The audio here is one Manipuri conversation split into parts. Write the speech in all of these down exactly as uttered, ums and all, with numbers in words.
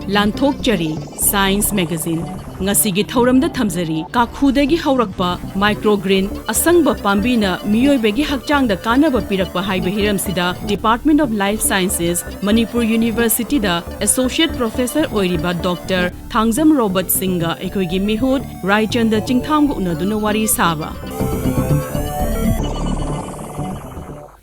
ꯂꯥꯟꯊꯣꯛꯆꯔꯤ ꯁꯥꯏꯟꯁ ꯃꯦꯒꯥꯖꯤꯟ꯫ ꯉꯁꯤꯒꯤ ꯊꯧꯔꯝꯗ ꯊꯝꯖꯔꯤ, ꯀꯥꯈꯨꯗꯒꯤ ꯍꯧꯔꯛꯄ ꯃꯥꯏꯀ꯭ꯔꯣꯒ꯭ꯔꯤꯟ ꯑꯁꯪꯕ ꯄꯥꯝꯕꯤꯅ ꯃꯤꯑꯣꯏꯕꯒꯤ ꯍꯛꯆꯥꯡꯗ ꯀꯥꯟꯅꯕ ꯄꯤꯔꯛꯄ ꯍꯥꯏꯕ ꯍꯤꯔꯝꯁꯤꯗ Department of Life Sciences, Manipur ꯌꯨꯅꯤꯚꯔꯁꯤꯇꯤꯗ ꯑꯦꯁꯣꯁꯤꯌꯦꯠ ꯄ꯭ꯔꯣꯐꯦꯁꯔ ꯑꯣꯏꯔꯤꯕ ꯗꯣꯛꯇꯔ ꯊꯥꯡꯖꯝ ꯔꯣꯕꯔꯠ ꯁꯤꯡꯒ ꯑꯩꯈꯣꯏꯒꯤ ꯃꯤꯍꯨꯠ ꯔꯥꯏꯆꯟꯗ ꯆꯤꯡꯊꯥꯝꯒ ꯎꯅꯗꯨꯅ ꯋꯥꯔꯤ ꯁꯥꯕ꯫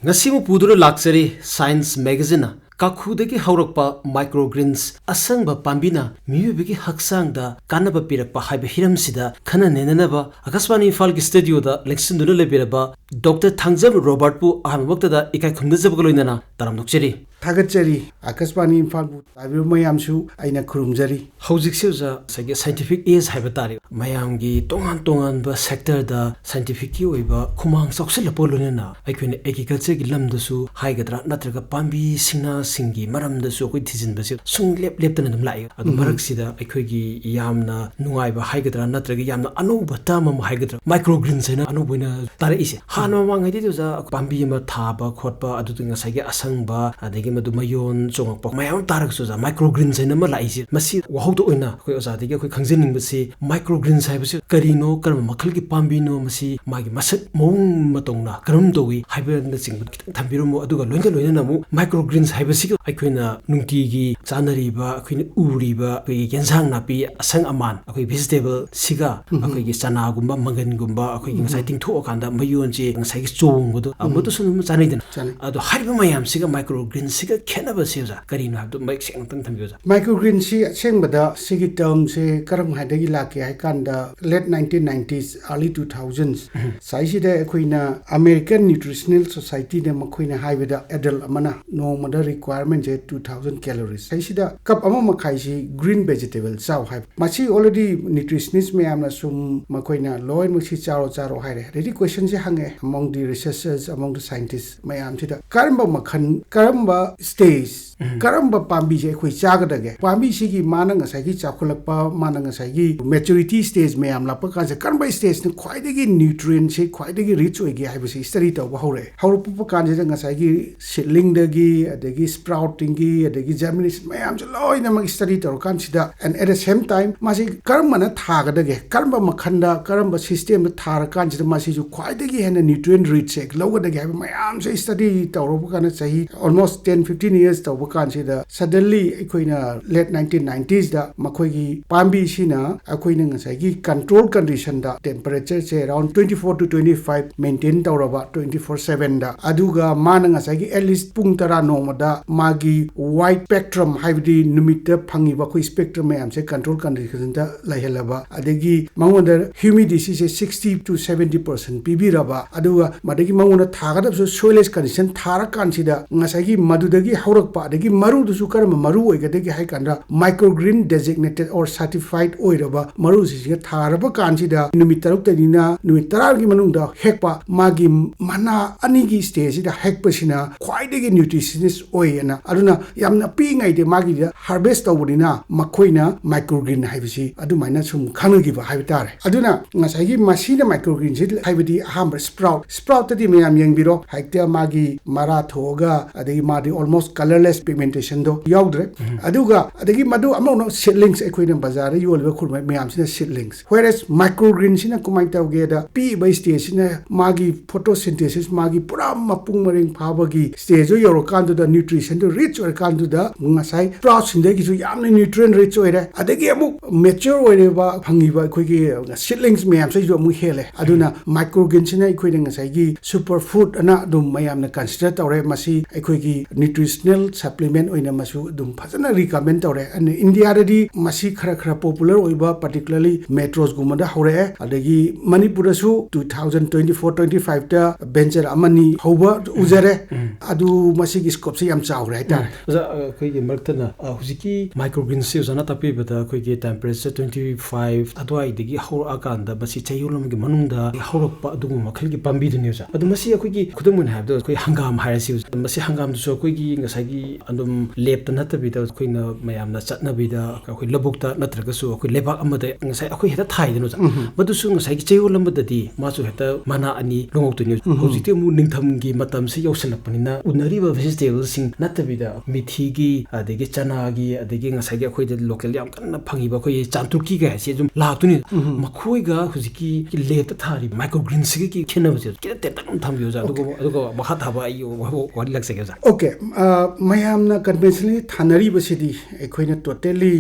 ꯉꯁꯤꯃꯨꯛ ꯄꯨꯗꯨꯅ ꯂꯥꯛꯆꯔꯤ ꯁꯥꯏꯟꯁ ꯃꯦꯒꯥꯖꯤꯟꯅ ꯀꯥꯈꯨꯗꯒꯤ ꯍꯧꯔꯛꯄ ꯃꯥꯏꯀ꯭ꯔꯣꯒ꯭ꯔꯤꯟꯁ ꯑꯁꯪꯕ ꯄꯥꯝꯕꯤꯅ ꯃꯤꯑꯣꯏꯕꯒꯤ ꯍꯛꯆꯥꯡꯗ ꯀꯥꯟꯅꯕ ꯄꯤꯔꯛꯄ ꯍꯥꯏꯕ ꯍꯤꯔꯝꯁꯤꯗ ꯈꯟꯅ ꯅꯩꯅꯅꯕ ꯑꯥꯀꯥꯁꯕꯥꯅꯤ ꯏꯝꯐꯥꯜꯒꯤ ꯁ꯭ꯇꯨꯗꯤꯑꯣꯗ ꯂꯦꯡꯁꯤꯟꯗꯨꯅ ꯂꯩꯕꯤꯔꯕ ꯗꯣꯛꯇꯔ ꯊꯥꯡꯖꯝ ꯔꯣꯕꯥꯔꯠꯄꯨ ꯑꯍꯥꯟꯕꯃꯛꯇꯗ ꯏꯀꯥꯏ ꯈꯨꯝꯅꯖꯕꯒ ꯂꯣꯏꯅꯅ ꯇꯔꯥꯝꯅ ꯑꯣꯛꯆꯔꯤ꯫ ꯊꯥꯒꯠꯆꯔꯤ꯫ ꯑꯥꯀꯥꯁꯕꯥꯅꯤ ꯏꯝꯐꯥꯜꯕꯨ ꯇꯥꯕꯤꯕ ꯃꯌꯥꯝꯁꯨ ꯑꯩꯅ ꯈꯨꯔꯨꯝꯖꯔꯤ꯫ ꯍꯧꯖꯤꯛꯁꯦ ꯑꯣꯖꯥ, ꯉꯁꯥꯏꯒꯤ ꯁꯥꯏꯟꯇꯤꯐꯤꯛ ꯑꯦꯖ ꯍꯥꯏꯕ ꯇꯥꯔꯦ, ꯃꯌꯥꯝꯒꯤ ꯇꯣꯉꯥꯟ ꯇꯣꯉꯥꯟꯕ ꯁꯦꯛꯇꯔꯗ ꯁꯥꯏꯟꯇꯤꯐꯤꯛꯀꯤ ꯑꯣꯏꯕ ꯈꯨꯃꯥꯡ ꯆꯥꯎꯁꯤꯜꯂꯛꯄꯒ ꯂꯣꯏꯅꯅ ꯑꯩꯈꯣꯏꯅ ꯑꯦꯒ꯭ꯔꯤꯀꯜꯆꯔꯒꯤ ꯂꯝꯗꯁꯨ ꯍꯥꯏꯒꯗ꯭ꯔꯥ, ꯅꯠꯇ꯭ꯔꯒ ꯄꯥꯝꯕꯤ ꯁꯤꯡꯅꯥꯁꯤꯡꯒꯤ ꯃꯔꯝꯗꯁꯨ ꯑꯩꯈꯣꯏ ꯊꯤꯖꯤꯟꯕꯁꯦ ꯁꯨꯡꯂꯦꯞ ꯂꯦꯞꯇꯅ ꯑꯗꯨꯝ ꯂꯥꯛꯑꯦ꯫ ꯑꯗꯨ ꯎꯝ꯫ ꯃꯔꯛꯁꯤꯗ ꯑꯩꯈꯣꯏꯒꯤ ꯌꯥꯝꯅ ꯅꯨꯡꯉꯥꯏꯕ ꯍꯥꯏꯒꯗ꯭ꯔꯥ, ꯅꯠꯇ꯭ꯔꯒ ꯌꯥꯝꯅ ꯑꯅꯧꯕ ꯇꯔꯝ ꯑꯃ ꯍꯥꯏꯒꯗ꯭ꯔꯥ, ꯃꯥꯏꯀ꯭ꯔꯣꯒ꯭ꯔꯤꯟꯁ ꯍꯥꯏꯅ ꯑꯅꯧꯕ ꯑꯣꯏꯅ ꯇꯥꯔꯛꯏꯁꯦ꯫ ꯍꯥꯟꯅ ꯃꯃꯥꯡꯉꯩꯗꯗꯤ ꯑꯣꯖꯥ, ꯄꯥꯝꯕꯤ ꯑꯃ ꯊꯥꯕ ꯈꯣꯠꯄ, ꯑꯗꯨꯗ ꯉꯁꯥꯏꯒꯤ ꯑꯁꯪꯕ, ꯑꯗꯒꯤ ꯃꯗꯨ ꯃꯌꯣꯟ ꯆꯣꯡꯉꯛꯄ ꯃꯌꯥꯝ ꯑꯃ ꯇꯥꯔꯒꯁꯨ ꯑꯣꯖꯥ, ꯃꯥꯏꯀ꯭ꯔꯣꯒ꯭ꯔꯤꯟꯁ ꯍꯥꯏꯅ ꯑꯃ ꯂꯥꯛꯏꯁꯦ, ꯃꯁꯤ ꯋꯥꯍꯧꯗ ꯑꯣꯏꯅ ꯑꯩꯈꯣꯏ ꯑꯣꯖꯥꯗꯒꯤ ꯑꯩꯈꯣꯏ ꯈꯪꯖꯅꯤꯡꯕꯁꯤ, ꯃꯥꯏꯀ꯭ꯔꯣꯒ꯭ꯔꯤꯟꯁ ꯍꯥꯏꯕꯁꯤ ꯀꯔꯤꯅꯣ, ꯀꯔꯝꯕ ꯃꯈꯜꯒꯤ ꯄꯥꯝꯕꯤꯅꯣ, ꯃꯁꯤ ꯃꯥꯒꯤ ꯃꯁꯛ ꯃꯑꯣꯡ ꯃꯇꯧꯅ ꯀꯔꯝ ꯇꯧꯏ ꯍꯥꯏꯕꯅꯆꯤꯡꯕ ꯈꯤꯇꯪ ꯊꯝꯕꯤꯔꯝꯃꯣ꯫ ꯑꯗꯨꯒ ꯂꯣꯏꯅ ꯂꯣꯏꯅꯅ ꯑꯃꯨꯛ ꯃꯥꯏꯀ꯭ꯔꯣꯒ꯭ꯔꯤꯟꯁ ꯍꯥꯏꯕꯁꯤꯒ ꯑꯩꯈꯣꯏꯅ ꯅꯨꯡꯇꯤꯒꯤ ꯆꯥꯅꯔꯤꯕ, ꯑꯩꯈꯣꯏꯅ ꯎꯔꯤꯕ ꯑꯩꯈꯣꯏꯒꯤ ꯌꯦꯟꯁꯥꯡ ꯅꯥꯄꯤ ꯑꯁꯪ ꯑꯃꯥꯟ, ꯑꯩꯈꯣꯏ ꯚꯦꯖꯤꯇꯦꯕꯜ ꯁꯤꯒ ꯎꯝ꯫ ꯑꯩꯈꯣꯏꯒꯤ ꯆꯅꯥꯒꯨꯝꯕ, ꯃꯪꯒꯟꯒꯨꯝꯕ, ꯑꯩꯈꯣꯏꯒꯤ ꯎꯝ꯫ ꯉꯁꯥꯏ ꯇꯤꯡꯊꯣꯛꯑꯀꯥꯟꯗ ꯃꯌꯣꯟꯁꯦ ꯉꯁꯥꯏꯒꯤ ꯆꯣꯡꯕꯗꯣ, ꯑ, ꯎꯝ꯫ ꯃꯗꯨꯁꯨ ꯑꯗꯨꯝ ꯆꯥꯅꯩꯗꯅ꯫ ꯆꯥꯅꯩ꯫ ꯑꯗꯣ ꯍꯥꯏꯔꯤꯕ ꯃꯌꯥꯝꯁꯤꯒ ꯃꯥꯏꯀ꯭ꯔꯣꯒ꯭ꯔꯤꯟꯁꯤꯒ ꯈꯦꯠꯅꯕꯁꯦ ꯑꯣꯖꯥ, ꯀꯔꯤꯅꯣ ꯍꯥꯏꯕꯗꯨ ꯃꯌꯦꯛ ꯁꯦꯡꯅ ꯑꯝꯇꯪ ꯊꯝꯕꯤꯌꯨ ꯑꯣꯖꯥ꯫ ꯃꯥꯏꯀ꯭ꯔꯣꯒ꯭ꯔꯤꯟꯁꯤ ꯑꯁꯦꯡꯕꯗ ꯁꯤꯒꯤ ꯇꯔꯝꯁꯦ ꯀꯔꯝ ꯍꯥꯏꯗꯒꯤ ꯂꯥꯛꯀꯦ ꯍꯥꯏ ꯀꯥꯟꯗ, late nineteen nineties, early two thousands, ꯎꯝ꯫ ꯁꯥꯏꯁꯤꯗ ꯑꯩꯈꯣꯏꯅ American Nutritional Society ꯅ ꯃꯈꯣꯏꯅ ꯍꯥꯏꯕꯗ, ꯑꯦꯗꯜ ꯑꯃꯅ ꯅꯣꯡꯃꯗ ꯔꯤꯀ꯭ꯋꯥꯏꯔꯃꯦꯟꯁꯦ two thousand calories꯫ ꯁꯤꯗꯩꯁꯤꯗ ꯀꯞ ꯑꯃ ꯃꯈꯥꯏꯁꯤ ꯒ꯭ꯔꯤꯟ ꯚꯦꯖꯤꯇꯦꯕꯜ ꯆꯥꯎ ꯍꯥꯏꯕ꯫ ꯃꯁꯤ already ꯅ꯭ꯌꯨꯇ꯭ꯔꯤꯁꯅꯤꯁ ꯃꯌꯥꯝꯅ ꯁꯨꯝ ꯃꯈꯣꯏꯅ ꯂꯣꯏꯅꯃꯛ ꯁꯤ ꯆꯥꯔꯣ, ꯆꯥꯔꯣ ꯍꯥꯏꯔꯦ꯫ ꯑꯗꯩꯗꯤ ꯀꯣꯏꯁꯟꯁꯦ ꯍꯪꯉꯦ among the researchers, among the scientists ꯃꯌꯥꯝꯁꯤꯗ, ꯀꯔꯝꯕ ꯃꯈꯜ, ꯀꯔꯝꯕ ꯁ꯭ꯇꯦꯖ ꯀꯔꯝꯕ ꯄꯥꯝꯕꯤꯁꯦ ꯑꯩꯈꯣꯏ ꯆꯥꯒꯗꯒꯦ? ꯄꯥꯝꯕꯤꯁꯤꯒꯤ ꯃꯥꯅ ꯉꯁꯥꯏꯒꯤ ꯆꯥꯎꯈꯠꯂꯛꯄ, ꯃꯥꯅ ꯉꯁꯥꯏꯒꯤ maturity stage ꯃꯌꯥꯝ ꯂꯥꯛꯄ ꯀꯥꯟꯁꯦ ꯀꯔꯝꯕ stageꯅ ꯈ꯭ꯋꯥꯏꯗꯒꯤ nutrientꯁꯦ ꯈ꯭ꯋꯥꯏꯗꯒꯤ rich ꯑꯣꯏꯒꯦ ꯍꯥꯏꯕꯁꯤ study ꯇꯧꯕ ꯍꯧꯔꯛꯑꯦ꯫ ꯍꯧꯔꯛꯄ ꯀꯥꯟꯁꯤꯗ ꯉꯁꯥꯏꯒꯤ seedlingꯗꯒꯤ, ꯑꯗꯒꯤ sproutingꯒꯤ, ꯑꯗꯒꯤ germination ꯃꯌꯥꯝꯁꯦ ꯂꯣꯏꯅꯃꯛ study ꯇꯧꯔꯀꯥꯟꯁꯤꯗ, and at the same time ꯃꯥꯁꯤ ꯀꯔꯝꯕꯅ ꯊꯥꯒꯗꯒꯦ, ꯀꯔꯝꯕ ꯃꯈꯜꯗ, ꯀꯔꯝꯕ systemꯗ ꯊꯥꯔꯀꯥꯟꯁꯤꯗ ꯃꯁꯤꯁꯨ ꯈ꯭ꯋꯥꯏꯗꯒꯤ ꯍꯦꯟꯅ nutrient richꯁꯦ ꯂꯧꯒꯗꯒꯦ ꯍꯥꯏꯕ ꯃꯌꯥꯝꯁꯦ study ꯇꯧꯔꯕ ꯀꯥꯟꯗ, ꯆꯍꯤ almost ten fifteen years ꯇꯧꯕ ꯀꯥꯟꯁꯤꯗ, suddenly ꯑꯩꯈꯣꯏꯅ late nineteen ninetiesꯗ ꯃꯈꯣꯏꯒꯤ ꯄꯥꯝꯕꯤꯁꯤꯅ ꯑꯩꯈꯣꯏꯅ ꯉꯁꯥꯏꯒꯤ control conditionꯗ temperatureꯁꯦ around twenty four to twenty five maintain ꯇꯧꯔꯕ twenty four sevenꯗ, ꯑꯗꯨꯒ ꯃꯥꯅ ꯉꯁꯥꯏꯒꯤ at least ꯄꯨꯡ ꯇꯔꯥ ꯅꯣꯡꯃꯗ ꯃꯥꯒꯤ white spectrum, ꯍꯥꯏꯕꯗꯤ ꯅꯨꯃꯤꯠꯇ ꯐꯪꯉꯤꯕ ꯑꯩꯈꯣꯏ spectrum ꯃꯌꯥꯝꯁꯦ control conditionꯗ ꯂꯩꯍꯜꯂꯕ, ꯑꯗꯒꯤ ꯃꯉꯣꯟꯗ humidityꯁꯦ sixty to seventy percent ꯄꯤꯕꯤꯔꯕ, ꯑꯗꯨꯒ ꯃꯗꯒꯤ ꯃꯉꯣꯟꯗ ꯊꯥꯒꯗꯕꯁꯨ soilless condition ꯊꯥꯔꯀꯥꯟꯁꯤꯗ ꯉꯁꯥꯏꯒꯤ ꯃꯗꯨꯗꯒꯤ ꯍꯧꯔꯛꯄ, ꯑꯗꯒꯤ ꯃꯔꯨꯗꯨꯁꯨ ꯀꯔꯝꯕ ꯃꯔꯨ ꯑꯣꯏꯒꯗꯒꯦ ꯍꯥꯏ ꯀꯥꯟꯗ microgreen designated or certified ꯑꯣꯏꯔꯕ ꯃꯔꯨꯁꯤꯡꯁꯤꯒ ꯊꯥꯔꯕ ꯀꯥꯟꯁꯤꯗ ꯅꯨꯃꯤꯠ ꯇꯔꯨꯛꯇꯒꯤꯅ ꯅꯨꯃꯤꯠ ꯇꯔꯥꯒꯤ ꯃꯅꯨꯡꯗ ꯍꯦꯛꯄ ꯃꯥꯒꯤ ꯃꯅꯥ ꯑꯅꯤꯒꯤ stageꯁꯤꯗ ꯍꯦꯛꯄꯁꯤꯅ ꯈ꯭ꯋꯥꯏꯗꯒꯤ nutritious ꯑꯣꯏꯌꯦꯅ꯫ ꯑꯗꯨꯅ ꯌꯥꯝꯅ ꯄꯤꯛꯏꯉꯩꯗ ꯃꯥꯒꯤꯗ harvest ꯇꯧꯕꯅꯤꯅ ꯃꯈꯣꯏꯅ microgreen ꯍꯥꯏꯕꯁꯤ ꯑꯗꯨꯃꯥꯏꯅ ꯁꯨꯝ ꯈꯪꯅꯈꯤꯕ ꯍꯥꯏꯕ ꯇꯥꯔꯦ꯫ ꯑꯗꯨꯅ ꯉꯁꯥꯏꯒꯤ ꯃꯁꯤꯅ microgreenꯁꯤ, ꯍꯥꯏꯕꯗꯤ ꯑꯍꯥꯟꯕ sprout, sproutꯇꯗꯤ ꯃꯌꯥꯝ ꯌꯦꯡꯕꯤꯔꯣ, ꯍꯦꯛꯇ ꯃꯥꯒꯤ ꯃꯔꯥ ꯊꯣꯛꯑꯒ ꯑꯗꯒꯤ ꯃꯥꯗꯤ almost colourless pigmentationꯗꯣ ꯌꯥꯎꯗ꯭ꯔꯦ꯫ ꯑꯗꯨꯒ ꯑꯗꯒꯤ ꯃꯗꯨ ꯑꯃꯨꯛ seedlings, ꯑꯩꯈꯣꯏꯅ ꯕꯖꯥꯔꯗ ꯌꯣꯜꯂꯤꯕ ꯈꯨꯔꯃꯩ ꯃꯌꯥꯝꯁꯤꯅ seedlings꯫ Whereas microgreenꯁꯤꯅ ꯀꯃꯥꯏꯅ ꯇꯧꯒꯦꯗ, ꯄꯤꯛꯏꯕ stageꯁꯤꯅ ꯃꯥꯒꯤ photosynthesis, ꯃꯥꯒꯤ ꯄꯨꯔꯥ ꯃꯄꯨꯡ ꯃꯔꯦꯡ ꯐꯥꯕꯒꯤ stageꯗꯨ ꯌꯧꯔꯀꯥꯟꯗꯨꯗ, nutritionꯗꯨ rich ꯑꯣꯏꯔꯀꯥꯟꯗꯨꯗ, ꯉꯁꯥꯏ sproutꯁꯤꯡꯗꯒꯤꯁꯨ ꯌꯥꯝꯅ nutrient rich ꯑꯣꯏꯔꯦ꯫ ꯑꯗꯒꯤ ꯑꯃꯨꯛ mature ꯑꯣꯏꯔꯤꯕ ꯐꯪꯉꯤꯕ ꯑꯩꯈꯣꯏꯒꯤ seedlings ꯃꯌꯥꯝꯁꯤꯁꯨ ꯑꯃꯨꯛ ꯍꯦꯜꯂꯦ꯫ ꯑꯗꯨꯅ microgreenꯁꯤꯅ ꯑꯩꯈꯣꯏꯅ ꯉꯁꯥꯏꯒꯤ superfood ꯑꯅ ꯑꯗꯨꯝ ꯃꯌꯥꯝꯅ consider ꯇꯧꯔꯦ꯫ ꯃꯁꯤ ꯑꯩꯈꯣꯏꯒꯤ nutritional supplement ꯑꯣꯏꯅ ꯃꯁꯨ ꯑꯗꯨꯝ ꯐꯖꯅ recommend ꯇꯧꯔꯦ꯫ ꯑꯗꯨꯅ ꯏꯟꯗꯤꯌꯥꯗꯗꯤ ꯃꯁꯤ ꯈꯔ ꯈꯔ popular ꯑꯣꯏꯕ, particularly metrosꯒꯨꯝꯕꯗ ꯍꯧꯔꯛꯑꯦ꯫ ꯑꯗꯒꯤ ꯃꯅꯤꯄꯨꯔꯗꯁꯨ two thousand twenty four twenty fiveꯇ venture ꯑꯃꯅꯤ ꯍꯧꯕ ꯎꯖꯔꯦ꯫ ꯑꯗꯨ ꯃꯁꯤꯒꯤ scopeꯁꯦ ꯌꯥꯝ ꯆꯥꯎꯔꯦ ꯍꯥꯏꯇꯥꯔꯦ꯫ ꯑꯣꯖꯥ, ꯑꯩꯈꯣꯏꯒꯤ ꯃꯔꯛ ꯊꯠꯅ, ꯑ, ꯍꯧꯖꯤꯛꯀꯤ microgreenꯁꯦ ꯑꯣꯖꯥꯅ ꯇꯥꯛꯄꯤꯕꯗ ꯑꯩꯈꯣꯏꯒꯤ temperature twenty five ꯑꯗꯨꯋꯥꯏꯗꯒꯤ ꯍꯧꯔꯛꯑꯀꯥꯟꯗ ꯃꯁꯤ ꯆꯌꯣꯜ ꯑꯃꯒꯤ ꯃꯅꯨꯡꯗ ꯍꯧꯔꯛꯄ ꯑꯗꯨꯒꯨꯝꯕ ꯃꯈꯜꯒꯤ ꯄꯥꯝꯕꯤꯗꯨꯅꯤ, ꯑꯣꯖꯥ꯫ ꯑꯗꯣ ꯃꯁꯤ ꯑꯩꯈꯣꯏꯒꯤ, ꯈꯨꯗꯝ ꯑꯣꯏꯅ ꯍꯥꯏꯔꯕꯗ, ꯑꯩꯈꯣꯏ ꯍꯪꯒꯥꯝ ꯍꯥꯏꯔꯁꯤ, ꯑꯣꯖꯥ꯫ ꯃꯁꯤ ꯍꯪꯒꯥꯝꯗꯨꯁꯨ ꯑꯩꯈꯣꯏꯒꯤ ꯉꯁꯥꯏꯒꯤ ꯑꯗꯨꯝ ꯂꯦꯞꯇ ꯅꯠꯇꯕꯤꯗ ꯑꯩꯈꯣꯏꯅ ꯃꯌꯥꯝꯅ ꯆꯠꯅꯕꯤꯗ ꯑꯩꯈꯣꯏ ꯂꯧꯕꯨꯛꯇ ꯅꯠꯇ꯭ꯔꯒꯁꯨ ꯑꯩꯈꯣꯏ ꯂꯩꯕꯥꯛ ꯑꯃꯗ ꯉꯁꯥꯏ ꯑꯩꯈꯣꯏ ꯍꯦꯛꯇ ꯊꯥꯏꯗꯅ ꯑꯣꯖꯥ꯫ ꯃꯗꯨꯁꯨ ꯉꯁꯥꯏꯒꯤ ꯆꯌꯣꯜ ꯑꯃꯗꯗꯤ ꯃꯥꯁꯨ ꯍꯦꯛꯇ ꯃꯅꯥ ꯑꯅꯤ ꯂꯣꯡꯉꯛꯇꯣꯏꯅꯤ꯫ ꯍꯧꯖꯤꯛꯇꯤ ꯑꯃꯨꯛ ꯅꯤꯡꯊꯝꯒꯤ ꯃꯇꯝꯁꯤ ꯌꯧꯁꯤꯜꯂꯛꯄꯅꯤꯅ ꯎꯅꯔꯤꯕ ꯚꯦꯖꯤꯇꯦꯕꯜꯁꯤꯡ ꯅꯠꯇꯕꯤꯗ ꯃꯤꯊꯤꯒꯤ, ꯑꯗꯒꯤ ꯆꯅꯥꯒꯤ, ꯑꯗꯒꯤ ꯉꯁꯥꯏꯒꯤ ꯑꯩꯈꯣꯏꯗ ꯂꯣꯀꯦꯜ ꯌꯥꯝ ꯀꯟꯅ ꯐꯪꯉꯤꯕ ꯑꯩꯈꯣꯏꯒꯤ ꯆꯥꯟꯇ꯭ꯔꯨꯛꯀꯤ ꯀꯥꯏꯁꯦ ꯑꯗꯨꯝ ꯂꯥꯛꯇꯣꯏꯅꯤ꯫ ꯃꯈꯣꯏꯒ ꯍꯧꯖꯤꯛꯀꯤ ꯂꯦꯞꯇ ꯊꯥꯔꯤꯕ ꯃꯥꯏꯀ꯭ꯔꯣꯒ꯭ꯔꯤꯟꯁꯤꯒꯤ ꯈꯦꯠꯅꯕꯁꯦ ꯈꯤꯇꯪ ꯇꯦꯟꯇꯛ ꯑꯃ ꯊꯝꯕꯤꯌꯨ ꯑꯣꯖꯥ꯫ ꯑꯗꯨꯒ, ꯑꯗꯨꯒ ꯃꯈꯥ ꯊꯥꯕ ꯑꯩ ꯋꯥ-, ꯋꯥꯔꯤ ꯂꯥꯛꯆꯒꯦ ꯑꯣꯖꯥ꯫ ꯑꯣꯀꯦ, ꯑ, ꯃꯌꯥꯝꯅ ꯀꯟꯚꯦꯟꯁꯅꯦꯜꯂꯤ ꯊꯥꯅꯔꯤꯕꯁꯤꯗꯤ ꯑꯩꯈꯣꯏꯅ ꯇꯣꯇꯦꯜꯂꯤ